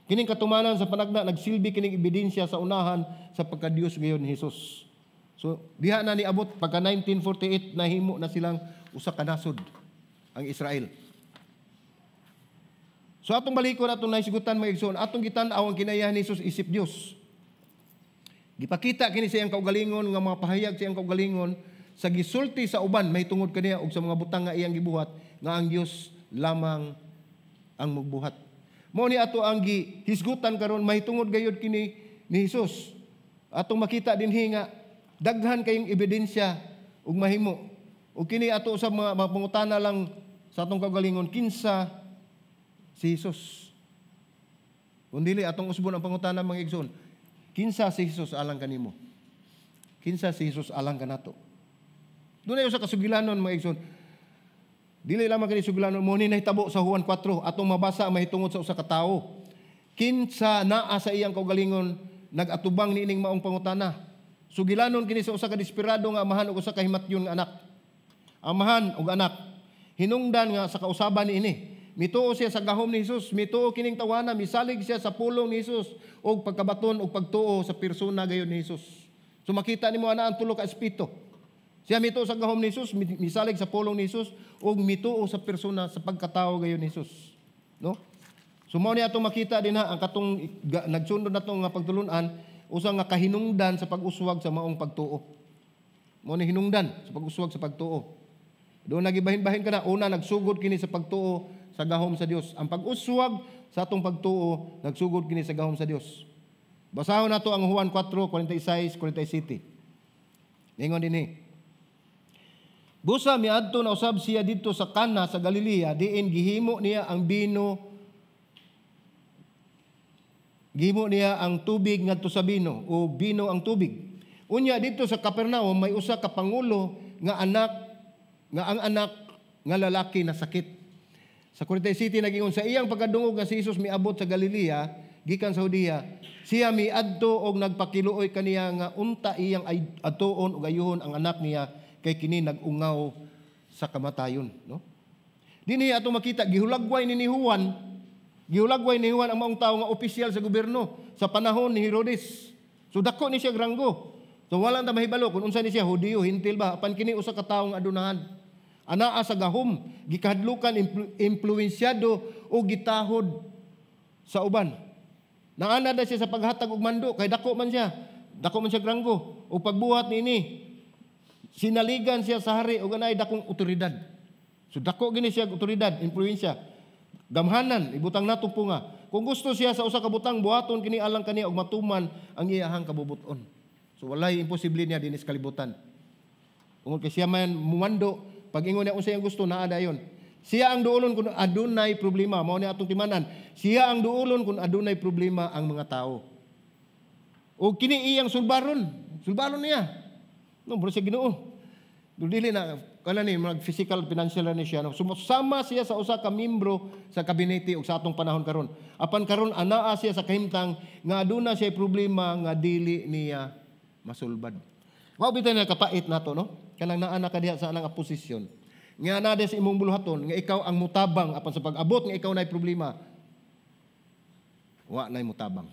Kining katumanan sa panagna nagsilbi kining ebidensya sa unahan sa pagkadiyos gayon ni Hesus. So diha na niabot pagka 1948 nahimo na silang usa ka nasod ang Israel. So atong balikon atong naisigutan mga igsoon, atong gitan-aw ang kinayahan ni Hesus isip Dios. Gipakita kini sa iyang kaugalingon nga mga pahayag sa iyang kaugalingon sa gisulti sa uban mahitungod kaniya ug sa mga butang nga iyang gibuhat nga ang Dios lamang ang magbuhat. Mao ni ato ang gihisgutan karon mahitungod gayud kini ni Hesus. Atong makita dinhi nga daghan kayong ebidensya ug mahimo. Ug kini ato sa mga pangutana lang sa atong kaugalingon, kinsa si Hesus? Kung dili atong usbon ang pangutana, mga igsoon, kinsa si Hesus alang kanimo? Kinsa si Hesus alang kanato? Dunay usa ka sugilanon, mga igsoon. Dili lamang kini sugilanon, mo ni nahitabo sa Juan 4, atong mabasa mahitungod sa usa ka tawo. Kinsa naa sa iyang kaugalingon nag-atubang niining maong pangutana? Sugilanon kini sa usa ka desperado nga amahan ug usa ka himatyon nga anak. Amahan ug anak hinungdan nga sa kausaban niini. Mituo siya sa gahom ni Jesus, mituo kining tawana, misalig siya sa pulong ni Jesus ug pagkabaton ug pagtuo sa persona gayon ni Jesus. So makita nimo ana ang tulo ka aspeto. Siya mituo sa gahom ni Jesus, misalig sa pulong ni Jesus ug mituo sa persona, sa pagkatao gayon ni Jesus. No? So mao ni atong makita dinha ang katong nagsunod natong nga pagtulun-an, usa nga kahinungdan sa pag-uswag sa maong pagtuo. Mao ni hinungdan sa pag-uswag sa pagtuo. Doon nagibahin-bahin ka na, una, nagsugod kini sa pagtuo sa gahom sa Dios. Ang pag-uswag sa atong pagtuo, nagsugod kini sa gahom sa Dios. Basahon nato ang Juan 4:46, 47. Ningon dinhi. Busa miadto na usab siya didto sa Kana sa Galilea, diin gihimo niya ang bino, gihimo niya ang tubig ngadto sa bino o bino ang tubig. Unya didto sa Capernaum may usa ka pangulo nga anak nga ang anak nga lalaki na sakit. Sa 47 nagingon, sa iyang pagkadungog nga si Jesus miabot sa Galilea gikan sa Judea, siya miadto og nagpakiluoy kaniya nga unta iyang adtuon og ayuhon ang anak niya kay kini nag-ungaw sa kamatayon, no? Dinhi ato makita gihulagway ni Juan ang maong tawo nga opisyal sa gobyerno sa panahon ni Herodes. So dako ni siya ranggo. So wala ta mahibalo kung unsa ni siya, Hudiyo, Hentil ba, apan kini usa ka tawo nga adunahan. Anaa sa gahom, gikahadlukan, impluensyado o gitahod sa uban. Naana da siya sa paghatag og mando kay dako man siya. Dako man siya ranggo. O pagbuhat niini, sinaligan siya sa hari ug anay dakong otoridad. So dako gini siya og otoridad, impluwensya. Gamhanan, ibutang nato po nga. Kung gusto siya sa usa ka butang, buhaton kini alang kaniya ug matuman ang iyahang kabubuton. So walay imposible niya dinis kalibutan. Tungod kay siya man mumando, pag ingon niya unsa iyang gusto, naa dayon. Siya ang duolon kung adunay problema, mao ni atong timanan. Siya ang duolon kung adunay problema ang mga tao. O kini iyang sulbaron, sulbaron niya. No, bro siya Ginoo. Pero dili na kana ni mag physical, financial na ni siya. No? Sumasama siya sa usa ka membro sa kabinete ug sa atong panahon karon. Apan karon anaa siya sa kahimtang nga aduna siya problema nga dili niya masulbad. Mao bitay na kapait nato, no? Kanang naa na ka diha sa anang posisyon. Nga naa sa imong buluhaton nga ikaw ang mutabang, apan sa pag-abot nga ikaw nay problema, wa nay mutabang.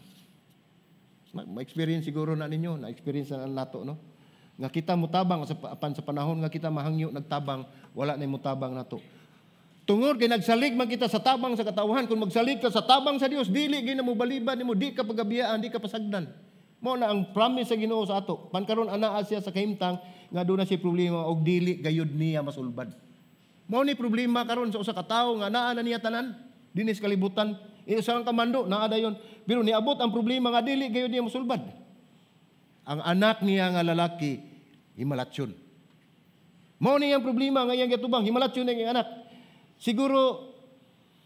Ma-experience siguro na ninyo, na-experience na nato, no? Nga kita mutabang sa apan sa panahon nga kita mahangyo nagtabang, wala nay mutabang nato. Tungod kay nagsalig man kita sa tabang sa katawhan, kung magsalig ka sa tabang sa Dios, dili gyud na mobalibad nimo, di ka pagabiyaan, di ka pasagdan. Mao na ang promise sa Ginoo sa ato. Pan karon anaa siya sa kahimtang nga aduna siya problema og dili gayud niya masulbad. Mao ni problema karon sa usa ka tawo nga naa na niya tanan dinhi sa kalibutan. Isa ang kamando naa dayon. Pero niabot ang problema nga dili gayud niya masulbad. Ang anak niya nga lalaki himalatsyon. Mao ni ang problema nga iyang giatubang, himalatyon ang iyang anak. Siguro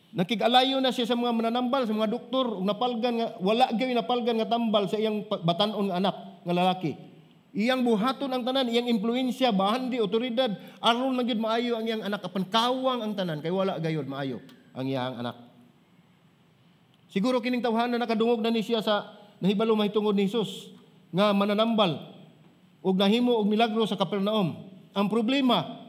nakig-alayo na siya sa mga mananambal, sa mga doktor, ug napalgan nga wala gyud napalgan nga tambal sa iyang batan-on nga anak nga lalaki. Iyang buhaton ang tanan, iyang impluwensya, bahandi, otoridad, aron man gyud maayo ang iyang anak, apan kawang ang tanan kay wala gayud maayo ang iyang anak. Siguro kining tawhana nakadungog na ni siya sa nahibalo mahitungod ni Jesus nga mananambal ug nahimo og milagro sa Capernaum. Ang problema,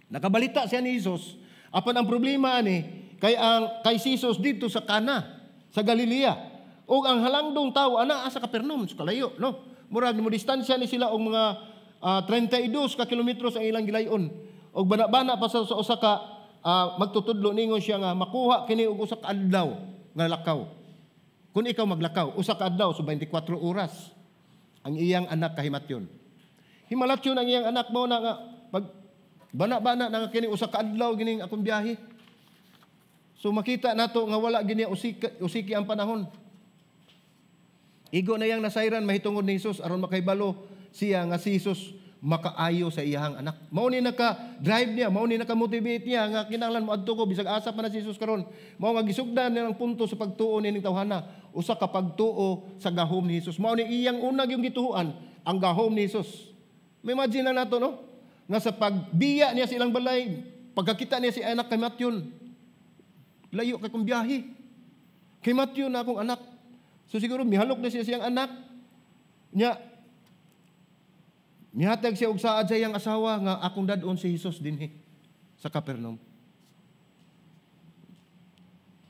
nakabalita siya ni Jesus, apan ang problema ani kay si Jesus didto sa Cana sa Galilea. Ug ang halangdong tawo ana sa Capernaum, sa kalayo, no? Murag mo distansya ni sila og mga 32 ka kilometros ang ilang gilayon. Og bana-bana pa sa usa ka magtutudlo, ningon siya nga makuha kini og usa ka adlaw nga lakaw. Kung ikaw maglakaw, usa ka adlaw, so 24 oras. Ang iyang anak kahimatyon. Himalatyon ang iyang anak mo na nga pag bana-bana na nga kini usa ka adlaw gining akong biyahe. So makita nato nga wala gini usiki, usiki ang panahon. Igo na yang nasayran mahitungod ni Jesus aron makahibalo siya nga si Jesus makaayo sa iyahang anak. Mao ni naka-drive niya, mao ni naka-motivate niya nga kinahanglan moadto ko bisag asa pa na si Jesus karon. Mao nga gisugdan niya ang punto sa pagtuo nining tawhana, usa ka pagtuo sa gahom ni Jesus. Mao ni iyang una yung gituohan, ang gahom ni Jesus. May imagine na nato, no? Nga sa pagbiya niya sa ilang balay, pagkakita niya si anak kay Matthew, layo kay kong biyahe. Kay Matthew na akong anak. So siguro mihalok na siya siyang anak. Nya mihatag siya og saad sa iyang asawa nga akong dad-on si Jesus dinhi sa Capernaum.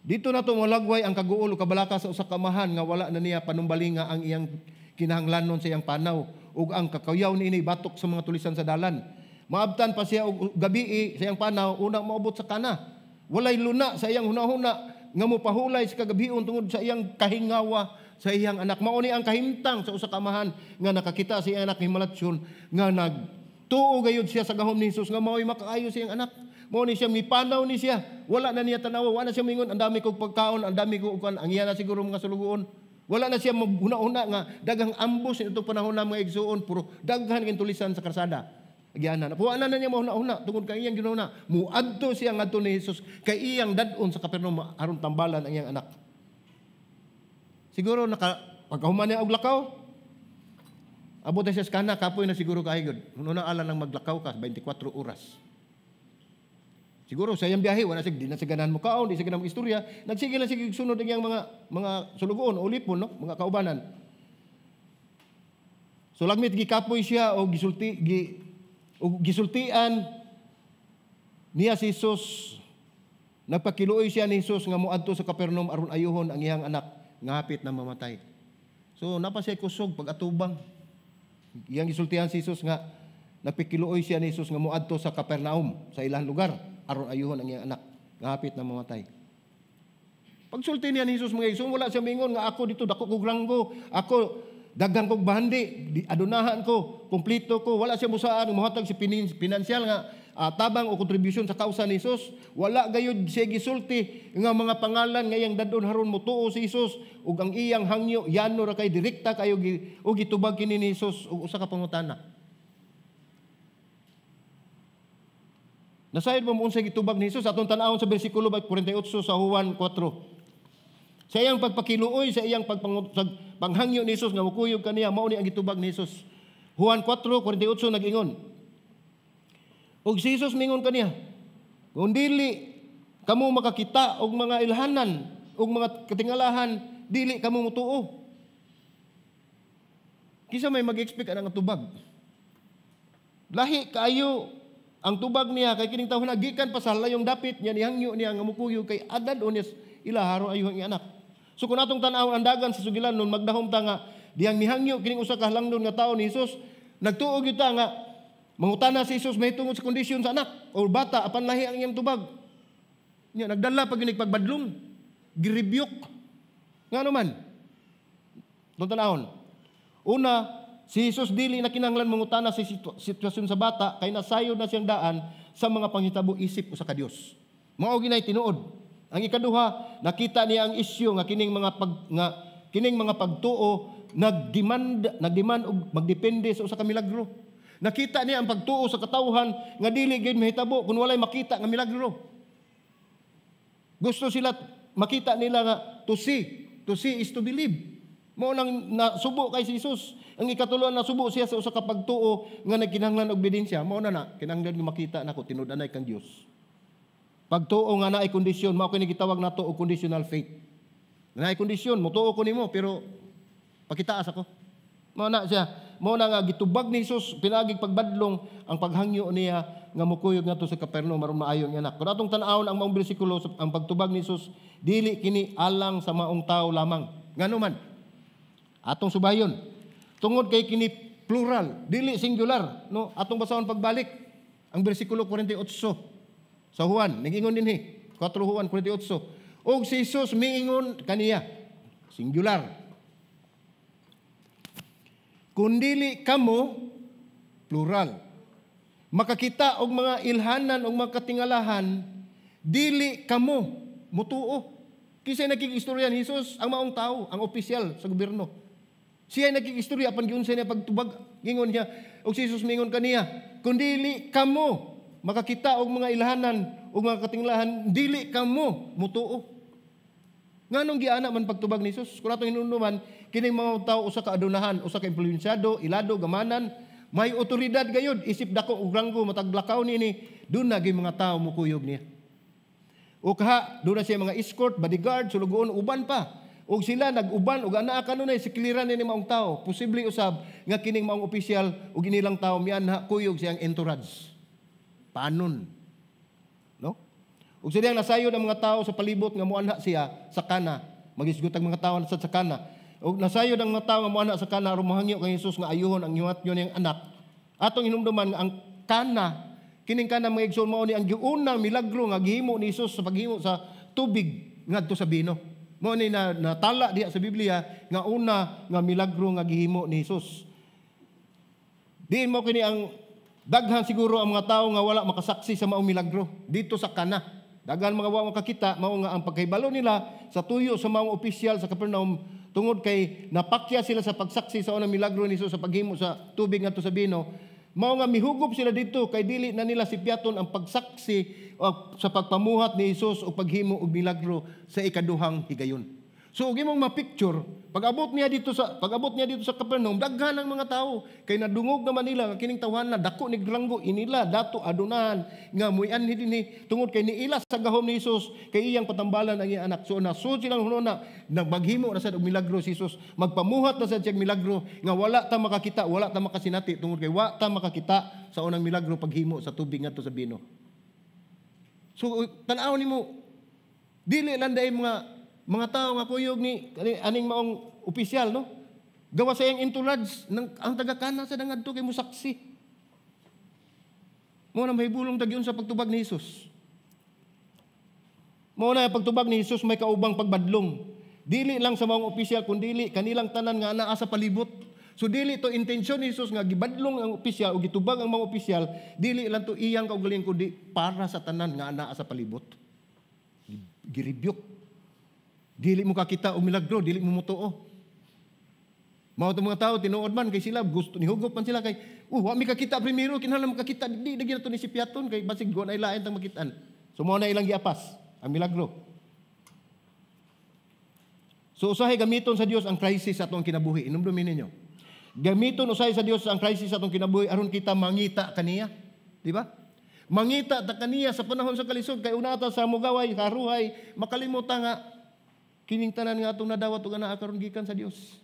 Dito na to molagway ang kaguol o kabalaka sa usa ka amahan nga wala na niya panumbalinga ang iyang kinahanglanon sa iyang panaw ug ang kakayaw niini batok sa mga tulisan sa dalan. Maabtan pa siya og gabii sa iyang panaw unang maabot sa kana. Walay luna sa iyang hunahuna nga mopahulay sa kagabion tungod sa iyang kahingawa sa iyang anak. Mao ni ang kahimtang sa usa ka amahan nga nakakita sa iyang anak himalatsyon nga nagtuo gayud siya sa gahom ni Jesus nga mao'y makaayo sa iyang anak. Mao ni siya mipanaw ni siya. Wala na niya tanawa, wala na siya mingon ang dami kog pagkaon, ang dami kog ukan, ang iya na siguro mga sulugoon. Wala na siya maghuna-huna nga daghang ambos sa itong panahon na mga igsuon, puro daghan kay tulisan sa karsada. Agyana na. Puwa na niya mahuna-huna tungod kay iyang ginuna. Muadto siya ngadto ni Jesus kay iyang dad-on sa Capernaum aron tambalan ang iyang anak. Siguro naka pagkahuman niya og lakaw, abot na siya sa kana, kapoy na siguro kaayo gud. Una ala nang maglakaw ka 24 oras. Siguro sa iyang biyahe wala siya, di na siya ganahan mo kaon, di siya ganahan mo istorya, nagsige lang siya sunod ang iyang mga sulugoon o ulipon, no, mga kaubanan. So lagmit gikapoy siya o gisulti gi o gisultian niya si Jesus. Nagpakiluoy siya ni Jesus nga moadto sa Capernaum aron ayuhon ang iyang anak nga hapit na mamatay. So napa siya kusog pag-atubang. Iyang gisultihan si Jesus nga nagpakiluoy siya ni Jesus nga moadto sa Capernaum sa ilang lugar aron ayuhon ang iyang anak nga hapit na mamatay. Pagsulti niya ni Jesus, mga igsoon, wala siya mingon nga ako dito dako kog ranggo, ako daghan kog bahandi, adunahan ko, kumpleto ko. Wala siya musaan mohatag si pinansyal nga tabang o kontribusyon sa kausa ni Jesus. Wala gayud siya gisulti nga mga pangalan nga iyang dadon haron motuo si Jesus ug ang iyang hangyo yano ra kay direkta kayo og gitubag kini ni Jesus og usa ka pangutana. Nasayod mo unsay gitubag ni Jesus atong tan-awon sa bersikulo 48 sa Juan 4. Sa iyang pagpakiluoy, sa iyang panghangyo ni Jesus nga mukuyog kaniya, mao ni ang gitubag ni Jesus. Juan 4:48 nag-ingon. Og si Jesus mingon kaniya, kung dili kamo makakita og mga ilhanan og mga katingalahan, dili kamo mutuo. Kinsa may mag-expect anang tubag? Lahi kaayo ang tubag niya kay kining tawhana gikan pa sa layong dapit niya nihangyo niya nga mukuyog kay adad o niya ila haron ayuhang iyang anak. So kung atong tan-aw ang dagan sa sugilan nun magdahom ta nga diyang mihangyo kining usa ka halangdon nga tawo ni Jesus, nagtuo gyud ta nga mangutana si Jesus mahitungod sa kondisyon sa anak o bata apan lahi ang iyang tubag. Nya nagdala pag gyud pagbadlong, girebuke. Ngano man? Atong tan-awon. Una, si Jesus dili na kinahanglan mangutana sa sitwasyon sa bata kay nasayod na siyang daan sa mga panghitabo isip usa ka Dios. Mao ginay tinuod. Ang ikaduha, nakita niya ang isyu nga kining mga pagtuo nagdemand og magdepende sa usa ka milagro. Nakita niya ang pagtuo sa katawhan nga dili gyud mahitabo kung walay makita nga milagro. Gusto sila makita nila nga to see is to believe. Mao nang nasubo kay si Jesus. Ang ikatulo, nasubo siya sa usa ka pagtuo nga nagkinahanglan og ebidensya. Mao na na kinahanglan nga makita nako tinud-anay kang Dios. Pagtuo nga naay kondisyon, mao kini gitawag nato og conditional faith. Naay kondisyon, motuo ko nimo pero pakitaas ako. Mao na siya, mao na nga gitubag ni Jesus pinaagig pagbadlong ang paghangyo niya nga mukuyog ngadto sa Capernaum aron maayo ang anak. Kun atong tan-awon ang maong bersikulo, ang pagtubag ni Jesus dili kini alang sa maong tawo lamang. Ngano man? Atong subayon. Tungod kay kini plural, dili singular, no? Atong basahon pagbalik ang bersikulo 48 sa Juan, nag-ingon dinhi, 4 Juan 48. Og si Jesus miingon kaniya, singular. Kung dili kamo, plural, makakita og mga ilhanan og mga katingalahan, dili kamo mutuo. Kinsa nakikistorya ni Jesus? Ang maong tao, ang opisyal sa gobyerno. Siya nakikistorya apan giunsa niya pagtubag, gingon niya, og si Jesus mingon kaniya, kung dili kamo makakita og mga ilhanan og mga katingalahan, dili kamo mutuo. Nganong giana man pagtubag ni Jesus? Kung atong hinumduman, kining mga tao usa ka adunahan, usa ka impluwensyado, ilado, gamanan, may otoridad gayud, isip dako og ranggo, matag lakaw niini, duna gyud mga tao mukuyog niya. O kaha, duna siya mga escort, bodyguard, sulugoon, uban pa. Og sila nag-uban og anaa kanunay sikliran ni maong tao. Posible usab nga kining maong opisyal ug inilang tao mianha kuyog siyang entourage. Panon. No? Ug sila nasayod ang mga tao sa palibot nga moanha siya sa Kana. Magisgot ang mga tao sa Kana. Ug nasayod ang mga tao nga moanha sa Kana aron mohangyo kang Hesus nga ayuhon ang gihuwatyon niyang anak. Atong hinumduman nga ang Kana, kining Kana, mga igsoon, mao ni ang giunang milagro nga gihimo ni Hesus sa paghimo sa tubig ngadto sa bino. Mao ni na natala diha sa Biblia nga una nga milagro nga gihimo ni Hesus. Diin mo kini ang daghan siguro ang mga tao nga wala makasaksi sa maong milagro dito sa Kana. Daghan mga wa makakita, mao nga ang pagkahibalo nila sa tuyo sa maong opisyal sa Capernaum tungod kay napakya sila sa pagsaksi sa unang milagro ni Hesus sa paghimo sa tubig ngadto sa bino. Mao nga mihugob sila dito kay dili na nila sipyaton ang pagsaksi sa pagpamuhat ni Hesus o paghimo og milagro sa ikaduhang higayon. So ug imong ma-picture, pag-abot niya dito sa Capernaum, daghan ang mga tao kay nadungog naman nila nga kining tawhan na dako ni ranggo inila dato adunahan nga muianhi dinhi tungod kay niila sa gahom ni Hesus kay iyang patambalan ang iyang anak. So nasud silang hununa, nagmaghimo na sad og milagro si Hesus, magpamuhat na sad siya og milagro nga wala ta makakita, wala ta makasinati tungod kay wa ta makakita sa unang milagro paghimo sa tubig ngadto sa bino. So tan-aw nimo, dili lang dai mga tao nga kuyog ni aning maong opisyal, no? Gawa sa iyang entourage nang ang taga-Kana sa ngadto kay mosaksi. Mao na mahibulong tagyon sa pagtubag ni Hesus. Mao na pagtubag ni Hesus may kaubang pagbadlong. Dili lang sa maong opisyal kun dili kanilang tanan nga anaa sa palibot. So dili to intensyon ni Hesus nga gibadlong ang opisyal o gitubag ang mga opisyal, dili lang to iyang kaugalingon kundi para sa tanan nga anaa sa palibot. Girebuke. Dili mo kakita og milagro, dili mo mutuo. Mao tong mga tao tinuod man kay sila gusto nihugop man sila kay wa mi kakita primero, kinahanglan makakita, di lagi nato ni sipyaton kay basig wa na ilain tang makitaan. So mao na ilang giapas ang milagro. So usahay gamiton sa Dios ang crisis sa atong kinabuhi. Inumdumin ninyo. Gamiton usahay sa Dios ang crisis sa atong kinabuhi aron kita mangita kaniya, di ba? Mangita ta kaniya sa panahon sa kalisod kay una ta sa mugaway, haruhay, makalimutan nga kining tanan nga atong nadawat ug anaa karon gikan sa Dios.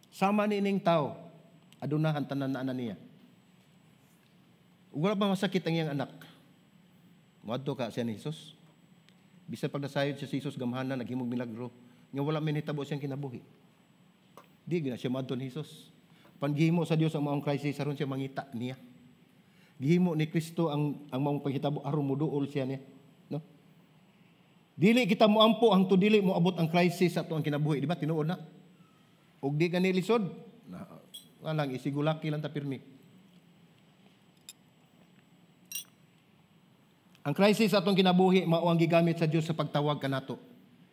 Sama niining tao, adunahan tanan na ana niya. Ug wala pa masakit ang iyang anak. Moadto ka siya ni Jesus. Bisan pag nasayod siya si Jesus gamhanan, naghimog milagro, nga wala may nitabo siyang kinabuhi. Di gina siya moadto ni Jesus. Panghimo sa Dios ang maong crisis aron siya mangita niya. Gihimo ni Kristo ang maong paghitabo aron moduol siya niya. No? Dili kita moampo hangtod dili moabot ang crisis sa atoang kinabuhi, di ba? Tinuod na. Ug di ka nilisod, na lang isigulaki lang ta pirmi. Ang crisis sa atong kinabuhi mao ang gigamit sa Dios sa pagtawag kanato.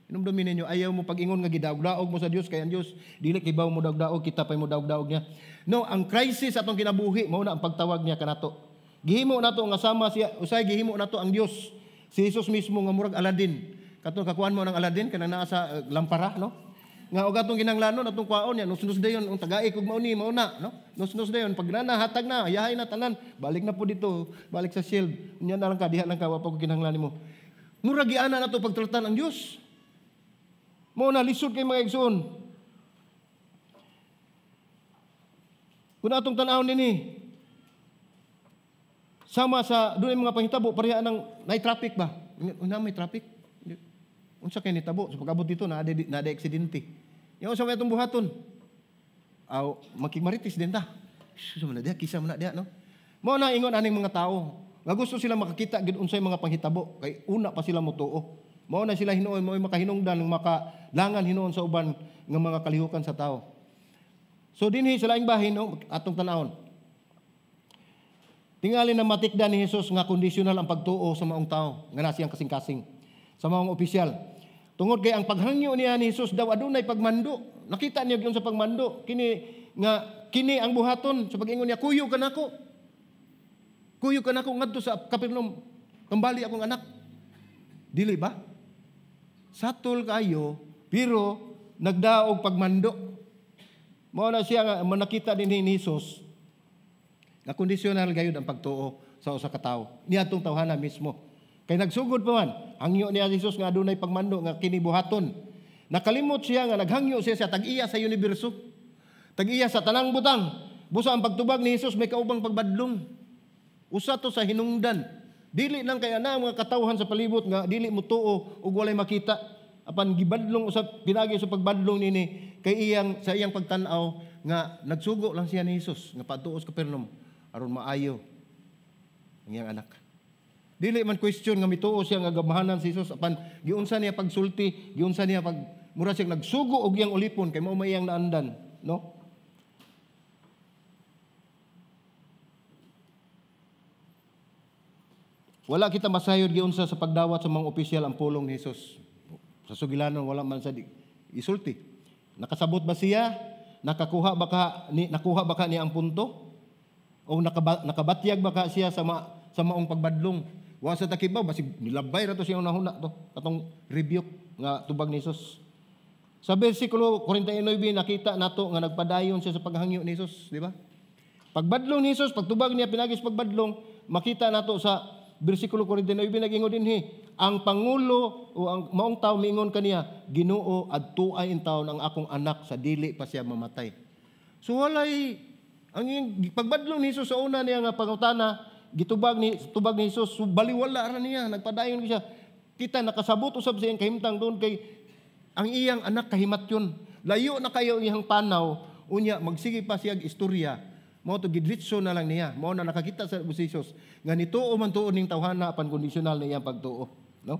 Inumdumin ninyo, ayaw mo pag-ingon nga gidaog-daog mo sa Dios kay ang Dios dili kibaw mo daog-daog, kita pay mo daog-daog niya. No, ang crisis sa atong kinabuhi mao na ang pagtawag niya kanato. Gihimo nato nga sama siya, usay gihimo nato ang Dios. Si Jesus mismo nga murag Aladdin. Katong kakuan mo ng Aladdin kanang naa sa lampara, no? Nga og atong kinahanglanon atong kwaon niya, nusnus dayon ang tagaik og mauni mao na, no? Nusnus dayon pag nana hatag na, yahay na tanan, balik na po dito, balik sa shield. Unya na lang ka, diha lang ka, wa pa ko kinahanglan nimo. Murag giana nato pagtratan ang Dios. Mao na lisod kay mga igsoon. Kung atong tan-awon nini, sama sa dunay mga panghitabo pareha ng nay traffic ba? Una may traffic. Unsa kay nitabo sa pag-abot dito na na aksidente. Yung unsa may atong buhaton? Aw makigmarites din ta. Sus man na diha, kisa man na diha, no? Mao na ingon aning mga tao. Nga gusto sila makakita gid unsay mga panghitabo kay una pa sila motuo. Mao na sila hinuon, mao makahinungdan, makalangan hinuon sa uban nga mga kalihukan sa tao. So dinhi sa laing bahin, no, atong tanawon. Tingali na matikdan ni Jesus nga kondisyonal ang pagtuo sa maong tao, nga na siyang kasing-kasing, sa maong opisyal. Tungod kay ang paghangyo niya ni Jesus daw adunay pagmando. Nakita niya gyud sa pagmando kini nga kini ang buhaton sa pag-ingon niya, kuyo ka nako. Kuyo ka nako ngadto sa Capernaum, kambali akong anak. Dili ba? Satol kayo pero nagdaog pagmando. Mao na siya nga manakita din ni Jesus nga kondisyonal gayud ang pagtuo sa usa ka tawo. Niadtong tawhana mismo. Kay nagsugod pa man, hangyo niya Jesus nga adunay pagmando nga kini buhaton. Nakalimot siya nga naghangyo siya sa tag-iya sa universo. Tag-iya sa tanang butang. Busa ang pagtubag ni Jesus may kaubang pagbadlong. Usa to sa hinungdan. Dili lang kay ana ang mga katawhan sa palibot nga dili mo tuo ug walay makita. Apan gibadlong usab pinagi sa pagbadlong nini kay iyang sa iyang pagtan-aw nga nagsugo lang siya ni Jesus nga padtuos Capernaum aron maayo ang iyang anak. Dili man question nga mituo siya nga gamahanan si Jesus apan giunsa niya pagsulti, giunsa niya pag mura siya nagsugo og iyang ulipon kay mao may iyang naandan, no? Wala kita masayod giunsa sa pagdawat sa mga opisyal ang pulong ni Jesus. Sa sugilanon wala man sa isulti. Nakasabot ba siya? Nakakuha ba ka ni nakuha ba ka niya ang punto? O nakabatyag ba ka siya sa maong pagbadlong? Wa sa takibaw basig nilabay ra to siya unahuna to katong rebuke nga tubag ni Jesus. Sa bersikulo 49 nakita nato nga nagpadayon siya sa paghangyo ni Jesus, di ba? Pagbadlong ni Jesus, pagtubag niya pinagi sa pagbadlong, makita nato sa bersikulo 49 nagingon dinhi, ang pangulo o ang maong tawo miingon kaniya, Ginoo, adtuay intawon ang akong anak sa dili pa siya mamatay. So walay ang pagbadlong ni Jesus sa una niya nga pangutana, gitubag ni tubag ni Jesus, so baliwala ra niya, nagpadayon siya. Kita nakasabot usab sa iyang kahimtang doon kay ang iyang anak kahimatyon. Layo na kayo iyang panaw, unya magsige pa siya istorya. Mao to gidritso na lang niya. Mao na nakakita sa Jesus nga nituo man tuo ning tawhana apan kondisyonal na iyang pagtuo, no?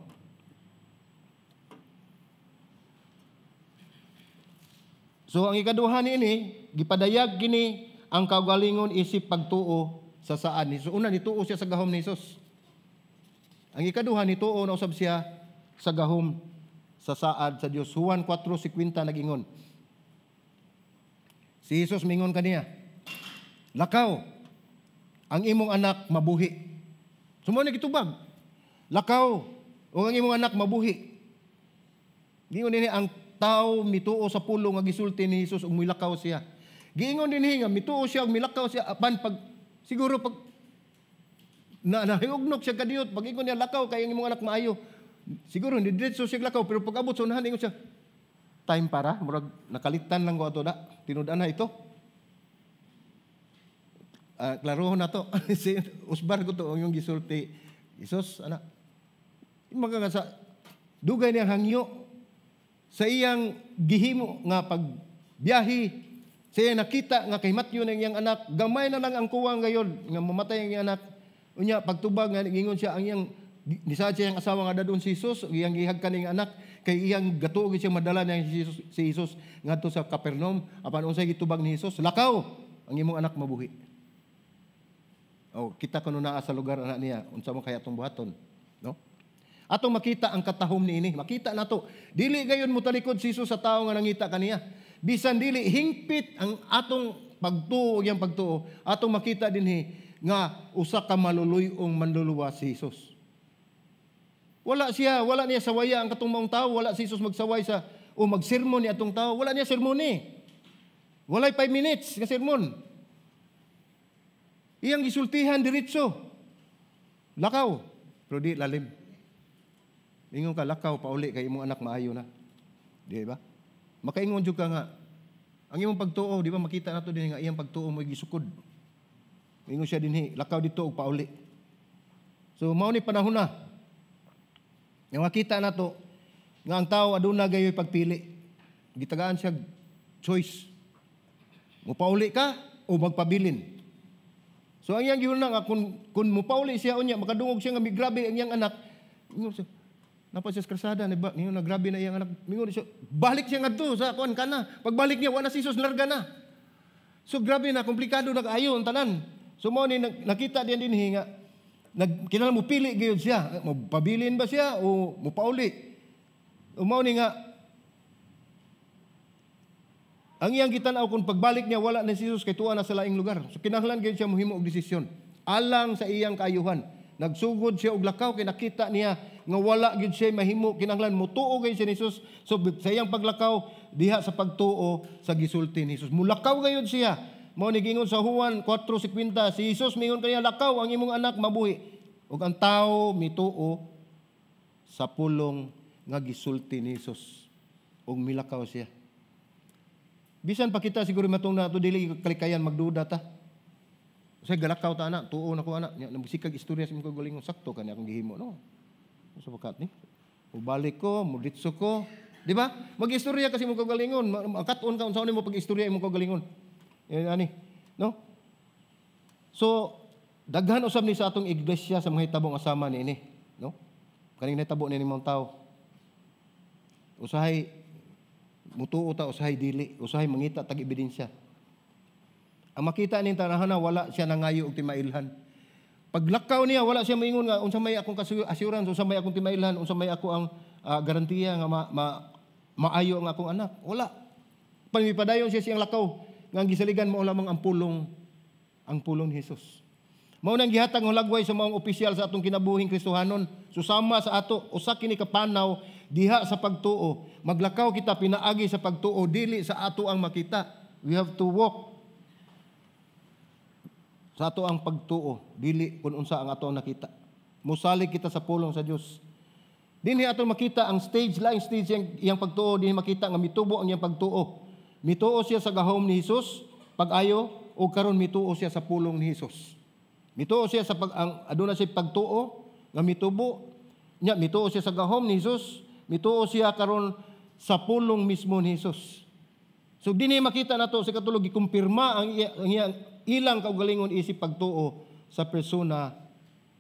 So ang ikaduha niini, gipadayag kini ang kaugalingon isip pagtuo sa saan ni Jesus. Una nituo siya sa gahom ni Jesus. Ang ikaduha nituo na usab siya sa gahom sa saad sa Dios. Juan 4:50 nagingon. Si Jesus mingon kaniya, lakaw, ang imong anak mabuhi. Sumo ni gitubag. Lakaw, ug ang imong anak mabuhi. Giingon dinhi ang tao mituo sa pulong nga gisulti ni Jesus ug milakaw siya. Giingon dinhi nga mituo siya ug milakaw siya apan pag siguro pag nahiugnok siya kadiyot pag ingon niya lakaw kay ang imong anak maayo. Siguro ni diretso siya lakaw pero pag abot sa unahan ingon siya time para murag nakalitan lang ko ato da. Tinud-an na ito. Klarohon na to. Si usbar ko to ang yung gisulti. Jesus, ana. Mga nga sa dugay niyang hangyo sa iyang gihimo nga pagbiyahe, sa iyang nakita nga kay Matthew ng iyang anak, gamay na lang ang kuwang gayon nga mamatay ang iyang anak. Unya pagtubag nga ingon siya ang iyang nisaad siya iyang asawa nga dadon si Jesus, iyang gihagkan iyang anak kay iyang gatuo siya madala niya si Jesus ngadto sa Capernaum. Apan unsay gitubag ni Jesus? Lakaw, ang imong anak mabuhi. O kita kuno naa sa lugar ana niya, unsa mo kaya atong buhaton, no? Atong makita ang katahom niini, makita nato. Dili gayon mo talikod si Jesus sa tawo nga nangita kaniya. Bisan dili hingpit ang atong pagtuo iyang pagtuo, atong makita dinhi nga usa ka maluluy-ong manluluwas si Jesus. Wala siya, wala niya sawaya ang katong maong tawo, wala si Jesus magsaway sa o magsermon ni atong tawo, wala niya sermon ni. Walay 5 minutes nga sermon. Iyang gisultihan diretso. Lakaw, pero di lalim. Ingon ka lakaw pauli kay imong anak maayo na. Di ba? Makaingon jud ka nga ang imong pagtuo, di ba makita nato dinhi nga iyang pagtuo mo gisukod. Ingon siya dinhi, lakaw dito og pauli. So mao ni panahon na. Nga makita nato nga ang tawo aduna gayoy pagpili. Gitagaan siya choice. Mopauli ka o magpabilin. So ang iyang gihuna nga kun mopauli siya unya makadungog siya nga migrabe ang iyang anak. Ingon siya, Napa siya sa krasada, ni ningon na grabe na iyang anak. Mingon siya, balik siya ngadto sa kuan kana. Pagbalik niya, wala si Jesus, larga na. So grabe na, komplikado na kaayo ang tanan. So mao ni nakita diyan dinhi nga kinahanglan mo pili gyud siya, mo pabilin ba siya o mopauli. O mao ni nga ang iyang gitan-aw, kung pagbalik niya wala na si Jesus kay tuwa na sa laing lugar. So kinahanglan gyud siya mohimo og desisyon alang sa iyang kaayuhan. Nagsugod siya og lakaw kay nakita niya nga wala gyud siya mahimo, kinahanglan motuo gyud siya ni Jesus. So sa iyang paglakaw diha sa pagtuo sa gisulti ni Jesus. Mulakaw gayud siya. Mao ni giingon sa Juan 4:50, si Jesus mingon kaniya, "Lakaw, ang imong anak mabuhi." Ug ang tawo mituo sa pulong nga gisulti ni Jesus ug milakaw siya. Bisan pa kita siguro matong nato, dili kalikayan magduda ta. Say galakaw ta ana, tuo na ko ana, nya nagsikag istorya sa imong kaugalingon, sakto kani akong gihimo, no. Sa bakat ni. Mubalik ko, muditso ko, di ba? Mag-istorya kasi imong kaugalingon, makat-on ka unsa mo pag-istorya imong kaugalingon. Yan ani, no? So daghan usab ni sa atong iglesia sa mga hitabo nga sama niini, no? Kaning nahitabo ni mga tao. Usahay mutuo ta, usahay dili, usahay mangita tag ebidensya. Ang makita ning tanahan na wala siya nangayo og timailhan. Paglakaw niya, wala siya maingon nga unsa may akong assurance, unsa may akong timailhan, unsa may ako ang garantiya nga maayo ang akong anak. Wala. Pamipadayon siya siyang lakaw nga ang gisaligan mao lamang ang pulong ni Jesus. Mao nang gihatag ang lagway sa mga opisyal sa atong kinabuhing Kristohanon. Susama sa ato, usa kini ka panaw diha sa pagtuo. Maglakaw kita pinaagi sa pagtuo, dili sa ato ang makita. We have to walk sa ato ang pagtuo, dili kung unsa ang ato ang nakita. Musalig kita sa pulong sa Dios. Dinhi ato makita ang stage, laing stage iyang pagtuo, dinhi makita nga mitubo ang iyang pagtuo. Mituo siya sa gahom ni Jesus, pag-ayo, o karon mituo siya sa pulong ni Jesus. Mituo siya sa pag ang aduna siya pagtuo nga mitubo. Nya mituo siya sa gahom ni Jesus, mituo siya karon sa pulong mismo ni Jesus. So dinhi makita nato sa katulog, gikumpirma ang iyang ilang kaugalingon isip pagtuo sa persona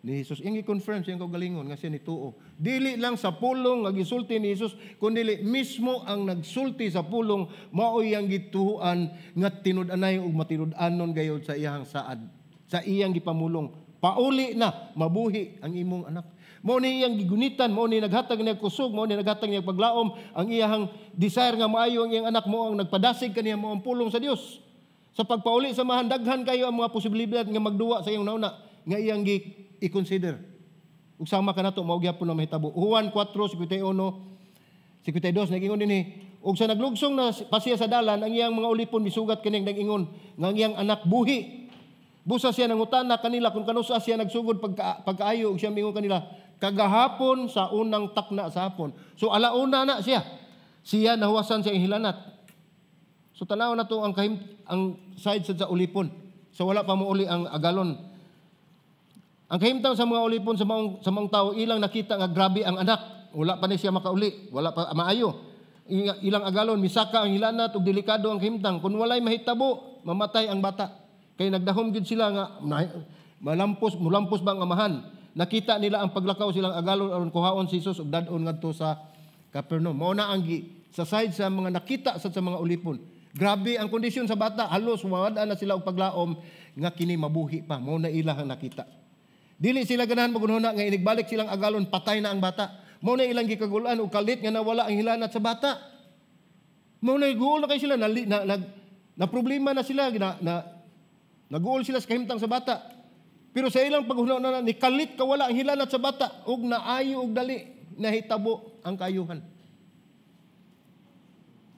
ni Jesus. Iyang gi-confirm sa iyang kaugalingon nga siya nituo. Dili lang sa pulong nga gisulti ni Jesus, kundi mismo ang nagsulti sa pulong mao iyang gituohan nga tinud-anay ug matinud-anon gayud sa iyang saad, sa iyang gipamulong. "Pauli na, mabuhi ang imong anak." Mao ni iyang gigunitan, mao ni naghatag niya kusog, mao ni naghatag niya paglaom, ang iyang desire nga maayo ang iyang anak mo ang nagpadasig kaniya, mo ang pulong sa Dios. Sa pagpauli sa amahan, daghan kayo ang mga posibilidad nga magduwa sa iyang nauna nga iyang i-consider. Ug sama kanato, mao gyapon na mahitabo. Juan 4:51 52, nagingon dinhi, ug sa naglugsong na pa siya sa dalan, ang iyang mga ulipon misugat kaning nag-ingon nga ang iyang anak buhi. Busa siya nangutana kanila kung kanusa siya nagsugod pagkaayo, ug siya mingon kanila, "Kagahapon sa unang takna sa hapon." So alauna na siya. Siya nahuwasan sa iyang hilanat. So tanaw na to ang kahim, ang side sa ulipon. So wala pa mouli ang agalon. Ang kahimtang sa mga ulipon sa maong tao, ilang nakita nga grabe ang anak. Wala pa ni siya makauli, wala pa maayo. Ilang agalon misaka ang hilanat ug delikado ang kahimtang. Kung walay mahitabo, mamatay ang bata. Kay nagdahom gid sila nga malampos, mulampos ba ang amahan. Nakita nila ang paglakaw silang agalon aron kuhaon si Jesus ug dad-on ngadto sa Capernaum. Mao na ang sa side sa mga nakita sa mga ulipon. Grabe ang kondisyon sa bata, halos mawad na sila og paglaom nga kini mabuhi pa. Mao na ilang ang nakita. Dili sila ganahan magunhuna nga inigbalik silang agalon, patay na ang bata. Mao na ilang gikagulan og kalit nga nawala ang hilanat sa bata. Mao na guol na kay sila na, na, na, na problema na sila na naguol sila sa kahimtang sa bata. Pero sa ilang paghuna na ni kalit kawala ang hilanat sa bata ug naayo og dali nahitabo ang kaayuhan.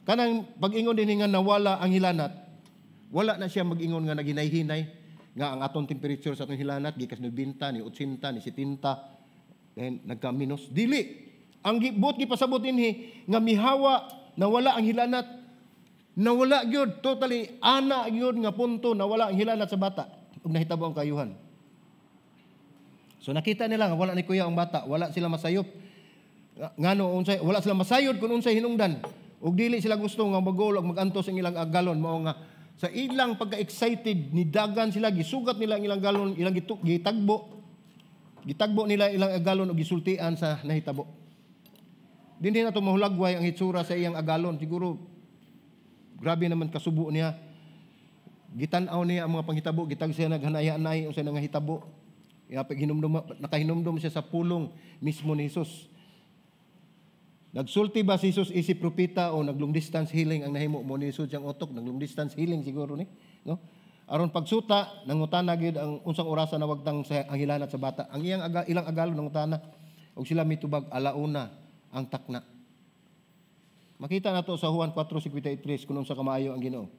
Kanang pag-ingon din nga nawala ang hilanat, wala na siya mag-ingon nga naghinay-hinay nga ang atong temperature sa atong hilanat gikas 90 ni 80 ni 70, then nagka-minus. Dili. Ang buot gipasabot dinhi nga mihawa, nawala ang hilanat, nawala gyud totally, ana gyud nga punto nawala ang hilanat sa bata ug nahitabo ang kaayuhan. So nakita nila nga wala ni kuya ang bata, wala sila masayop. Ngano unsay wala sila masayod kung unsay hinungdan. Ug dili sila gusto nga magol og magantos ang ilang agalon, mao nga sa ilang pagka-excited nidagan sila, gisugat nila ang ilang galon, ilang gitagbo. Gitagbo nila ilang agalon og gisultian sa nahitabo. Dinhi nato mahulagway ang hitsura sa iyang agalon. Siguro grabe naman kasubo niya. Gitan-aw niya ang mga panghitabo, gitag siya naghanay-hanay unsay nangahitabo. Hinumdum, nakahinumdum siya sa pulong mismo ni Jesus. Nagsulti ba si Jesus isip propeta o nag-long distance healing ang nahimo mo ni Jesus siyang utok? Nag-long distance healing siguro ni, no? Aron pagsuta, nangutana gyud ang unsang orasa na wagtang sa ang hilanat sa bata. Ang iyang ilang agalon nangutana og sila mitubag alauna ang takna. Makita nato sa Juan 4:53 kung unsa kamaayo ang Ginoo.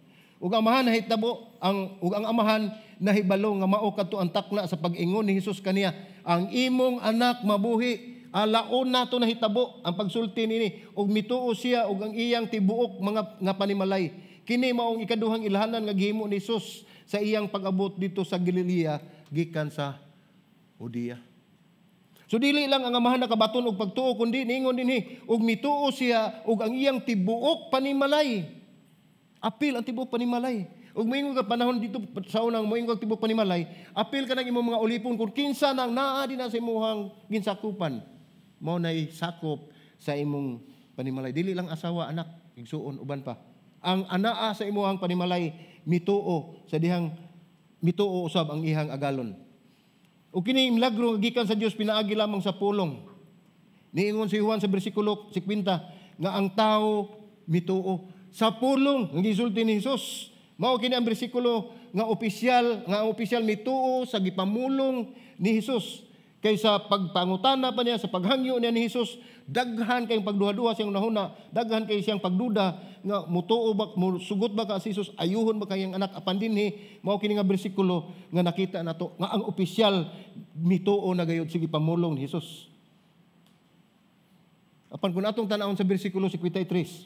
Ug ang amahan nahitabo ang ug ang amahan nahibalo nga mao kadto ang takna sa pag-ingon ni Hesus kaniya, ang imong anak mabuhi. Alauna to nahitabo ang pagsulti nini ug mituo siya ug ang iyang tibuok mga nga panimalay. Kini maong ikaduhang ilhanan nga gihimo ni Hesus sa iyang pag-abot dito sa Galilea gikan sa Judea. So dili lang ang amahan nakabaton og pagtuo kundi niingon dinhi ug mituo siya ug ang iyang tibuok panimalay. Apil ang tibuok panimalay. Ug moingon ka panahon dito sa unang moingon kag tibuok panimalay, apil ka nang imong mga ulipon kung kinsa nang naa din sa imong ginsakupan. Mao nay sakop sa imong panimalay. Dili lang asawa, anak, igsuon uban pa. Ang anaa sa imong panimalay mituo sa dihang mituo usab ang ihang agalon. Ug kini milagro nga gikan sa Dios pinaagi lamang sa pulong. Niingon si Juan sa bersikulo 50 nga ang tao mituo sa pulong nga gisulti ni Hesus. Mao kini ang bersikulo nga opisyal nga ang opisyal mituo sa gipamulong ni Hesus. Kaysa pagpangutana pa niya, sa paghangyo niya ni Hesus, daghan kayong pagduha-duha siyang nahuna, daghan kay siyang pagduda nga mutuo ba, musugot ba ka si Hesus, ayuhon ba kayang anak apan dinhi. Mao kini nga bersikulo nga nakita nato nga ang opisyal mituo na gayud sige pamulong ni Hesus. Apan kung atong tan-awon sa bersikulo 53,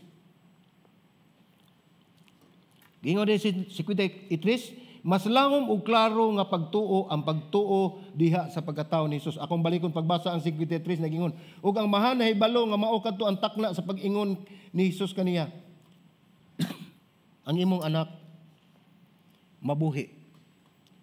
gingon din si 53, mas langom og klaro nga pagtuo ang pagtuo diha sa pagkatao ni Hesus. Akong balikon pagbasa ang 53 nagingon, ug ang mahan nahibalo nga mao kadto ang takna sa pag-ingon ni Hesus kaniya, ang imong anak mabuhi.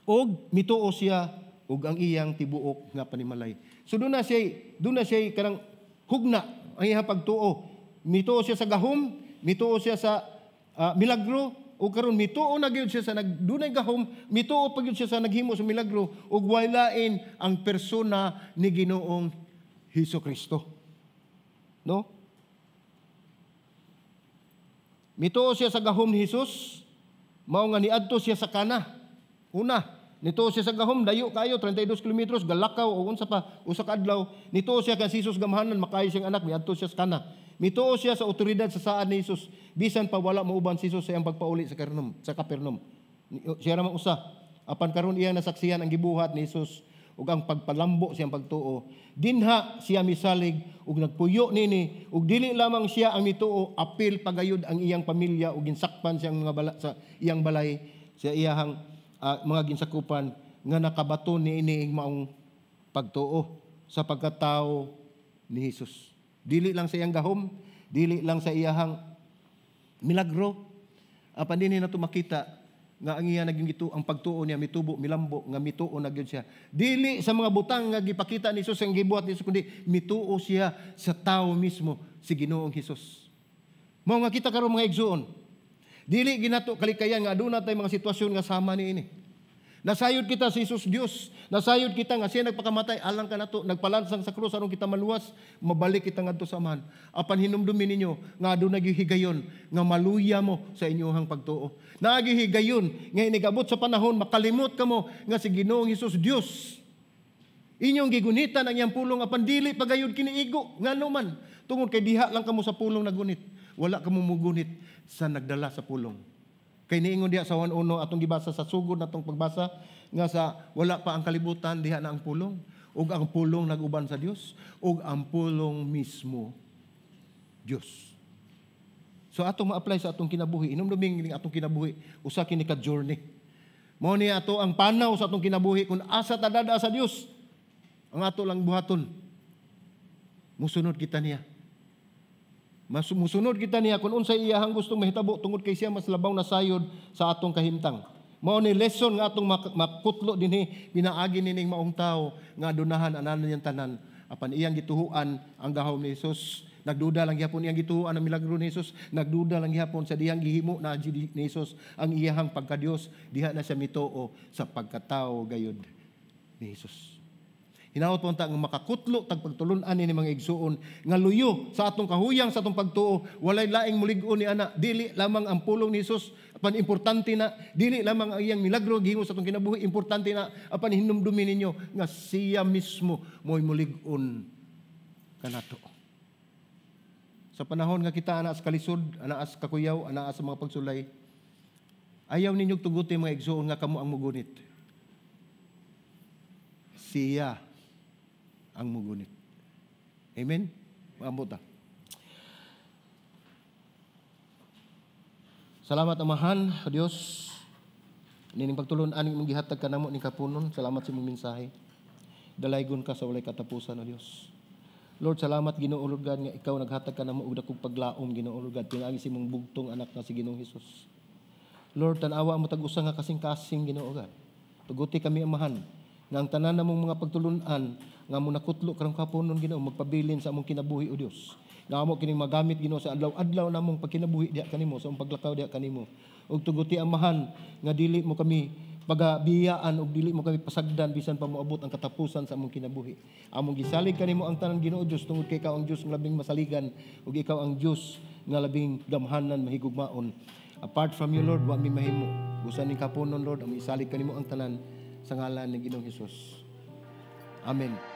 Og mituo siya ug ang iyang tibuok nga panimalay. So doon na siya kanang hugna ang iyang pagtuo. Mituo siya sa gahom, mituo siya sa milagro, ug karon mituo na gyud siya sa nagdunay gahom, mituo pa gyud siya sa naghimo sa milagro ug walain ang persona ni Ginoong Hesus Kristo. No? Mituo siya sa gahom ni Hesus, mao nga niadto siya sa Kana. Una, nituo siya sa gahom, dayo kayo 32 kilometros galakaw o unsa pa usa ka adlaw. Nituo siya kay si Hesus gamhanan makayo siyang anak, miadto siya sa Kana. Mituo siya sa otoridad sa saad ni Hesus, bisan pa wala mauban si Hesus sa iyang pagpauli sa Capernaum, sa Capernaum. Siya ra man usa. Apan karon iyang nasaksihan ang gibuhat ni Hesus ug ang pagpalambo siyang pagtuo. Dinha siya misalig ug nagpuyo nini ug dili lamang siya ang mituo, apil pagayod ang iyang pamilya ug ginsakpan siyang mga bala, sa iyang balay sa iyang mga ginsakupan nga nakabaton niini maong pagtuo sa pagkatao ni Hesus. Dili lang sa iyang gahom, dili lang sa iyang milagro. Apan dinhi nato makita nga ang iya naging gitu ang pagtuo niya mitubo, milambo nga mituo na gyud siya. Dili sa mga butang nga gipakita ni Hesus ang gibuhat ni Hesus, kundi mituo siya sa tao mismo, si Ginoong Hesus. Mao nga kita karon mga igsuon, dili ginato kalikayan nga aduna tay mga sitwasyon nga sama niini. Nasayod kita si Hesus Dios, nasayod kita nga siya nagpakamatay alang kanato, nagpalansang sa krus aron kita maluwas, mabalik kita ngadto sa Amahan. Apan hinumdumi ninyo nga aduna gyud higayon nga maluya mo sa inyohang pagtuo. Naa gyud higayon nga inigabot sa panahon makalimot kamo nga si Ginoong Hesus Dios. Inyong gigunitan ang iyang pulong apan dili pagayod kiniigo ngano man tungod kay diha lang kamo sa pulong nagunit. Wala kamo mugunit sa nagdala sa pulong. Kay niingon diha sa 1:1 atong gibasa sa sugod natong pagbasa nga sa wala pa ang kalibutan diha na ang pulong ug ang pulong nag-uban sa Dios ug ang pulong mismo Dios. So atong ma-apply sa atong kinabuhi, inumduming atong kinabuhi usa kini ka journey. Mao ni ato ang panaw sa atong kinabuhi kung asa ta dada sa Dios. Ang ato lang buhaton, musunod kita niya. Mas musunod kita niya kung unsay iyahang gustong mahitabo tungod kay siya mas labaw na sayod sa atong kahimtang. Mao ni lesson nga atong makutlo dinhi pinaagi nining maong tawo nga adunahan anan niyang tanan apan iyang gituhuan ang gahom ni Hesus. Nagduda lang gihapon iyang gituoan ang milagro ni Jesus. Nagduda lang gihapon sa dihang gihimo na ni Jesus ang iyahang pagkadiyos. Diha na siya mituo sa pagkatao gayud ni Jesus. Hinaot po ta nga makakutlo tag pagtulun-an ni mga igsuon nga luyo sa atong kahuyang sa atong pagtuo, walay laing mulig-on ni ana. Dili lamang ang pulong ni Jesus apan importante na, dili lamang ang iyang milagro gihimo sa atong kinabuhi importante na, apan hinumdumi ninyo nga siya mismo mo'y mulig-on kanato. Sa panahon nga kita ana sa kalisod, ana sa kakuyaw, ana sa mga pagsulay, ayaw ninyo tuguti, mga igsuon, nga kamo ang mugunit. Siya ang mugunit. Amen? Maambot ta. Salamat, Amahan, o Dios. Nining pagtulon-an imong gihatag kanamo ning kapunon. Salamat sa imong mensahe. Dalaygon ka sa walay katapusan, o Dios. Lord, salamat, Ginoo Lord God, nga ikaw naghatag kanamo og dakong paglaom, Ginoo Lord God, pinaagi sa imong bugtong anak nga si Ginoong Hesus. Lord, tan-awa mo tag usa nga kasing-kasing, Ginoo God. Tuguti kami, Amahan, nga ang tanan namong mga pagtulun-an nga mo nakutlo karong kapunon, Ginoo, magpabilin sa among kinabuhi, o Dios. Nga amo kining magamit, Ginoo, sa adlaw-adlaw namong pagkinabuhi diha kanimo, sa among paglakaw diha kanimo. Ug tuguti, Amahan, nga dili mo kami pagabiyaan ug dili mo kami pasagdan bisan pa moabot ang katapusan sa among kinabuhi. Among gisalig kanimo ang tanan, Ginoo Dios, tungod kay ikaw ang Dios nga labing masaligan ug ikaw ang Dios nga labing gamhanan mahigugmaon. Apart from you, Lord, wa mi mahimo. Busan ning kapunon, Lord, among isalig kanimo ang tanan sa ngalan ni Ginoong Hesus. Amen.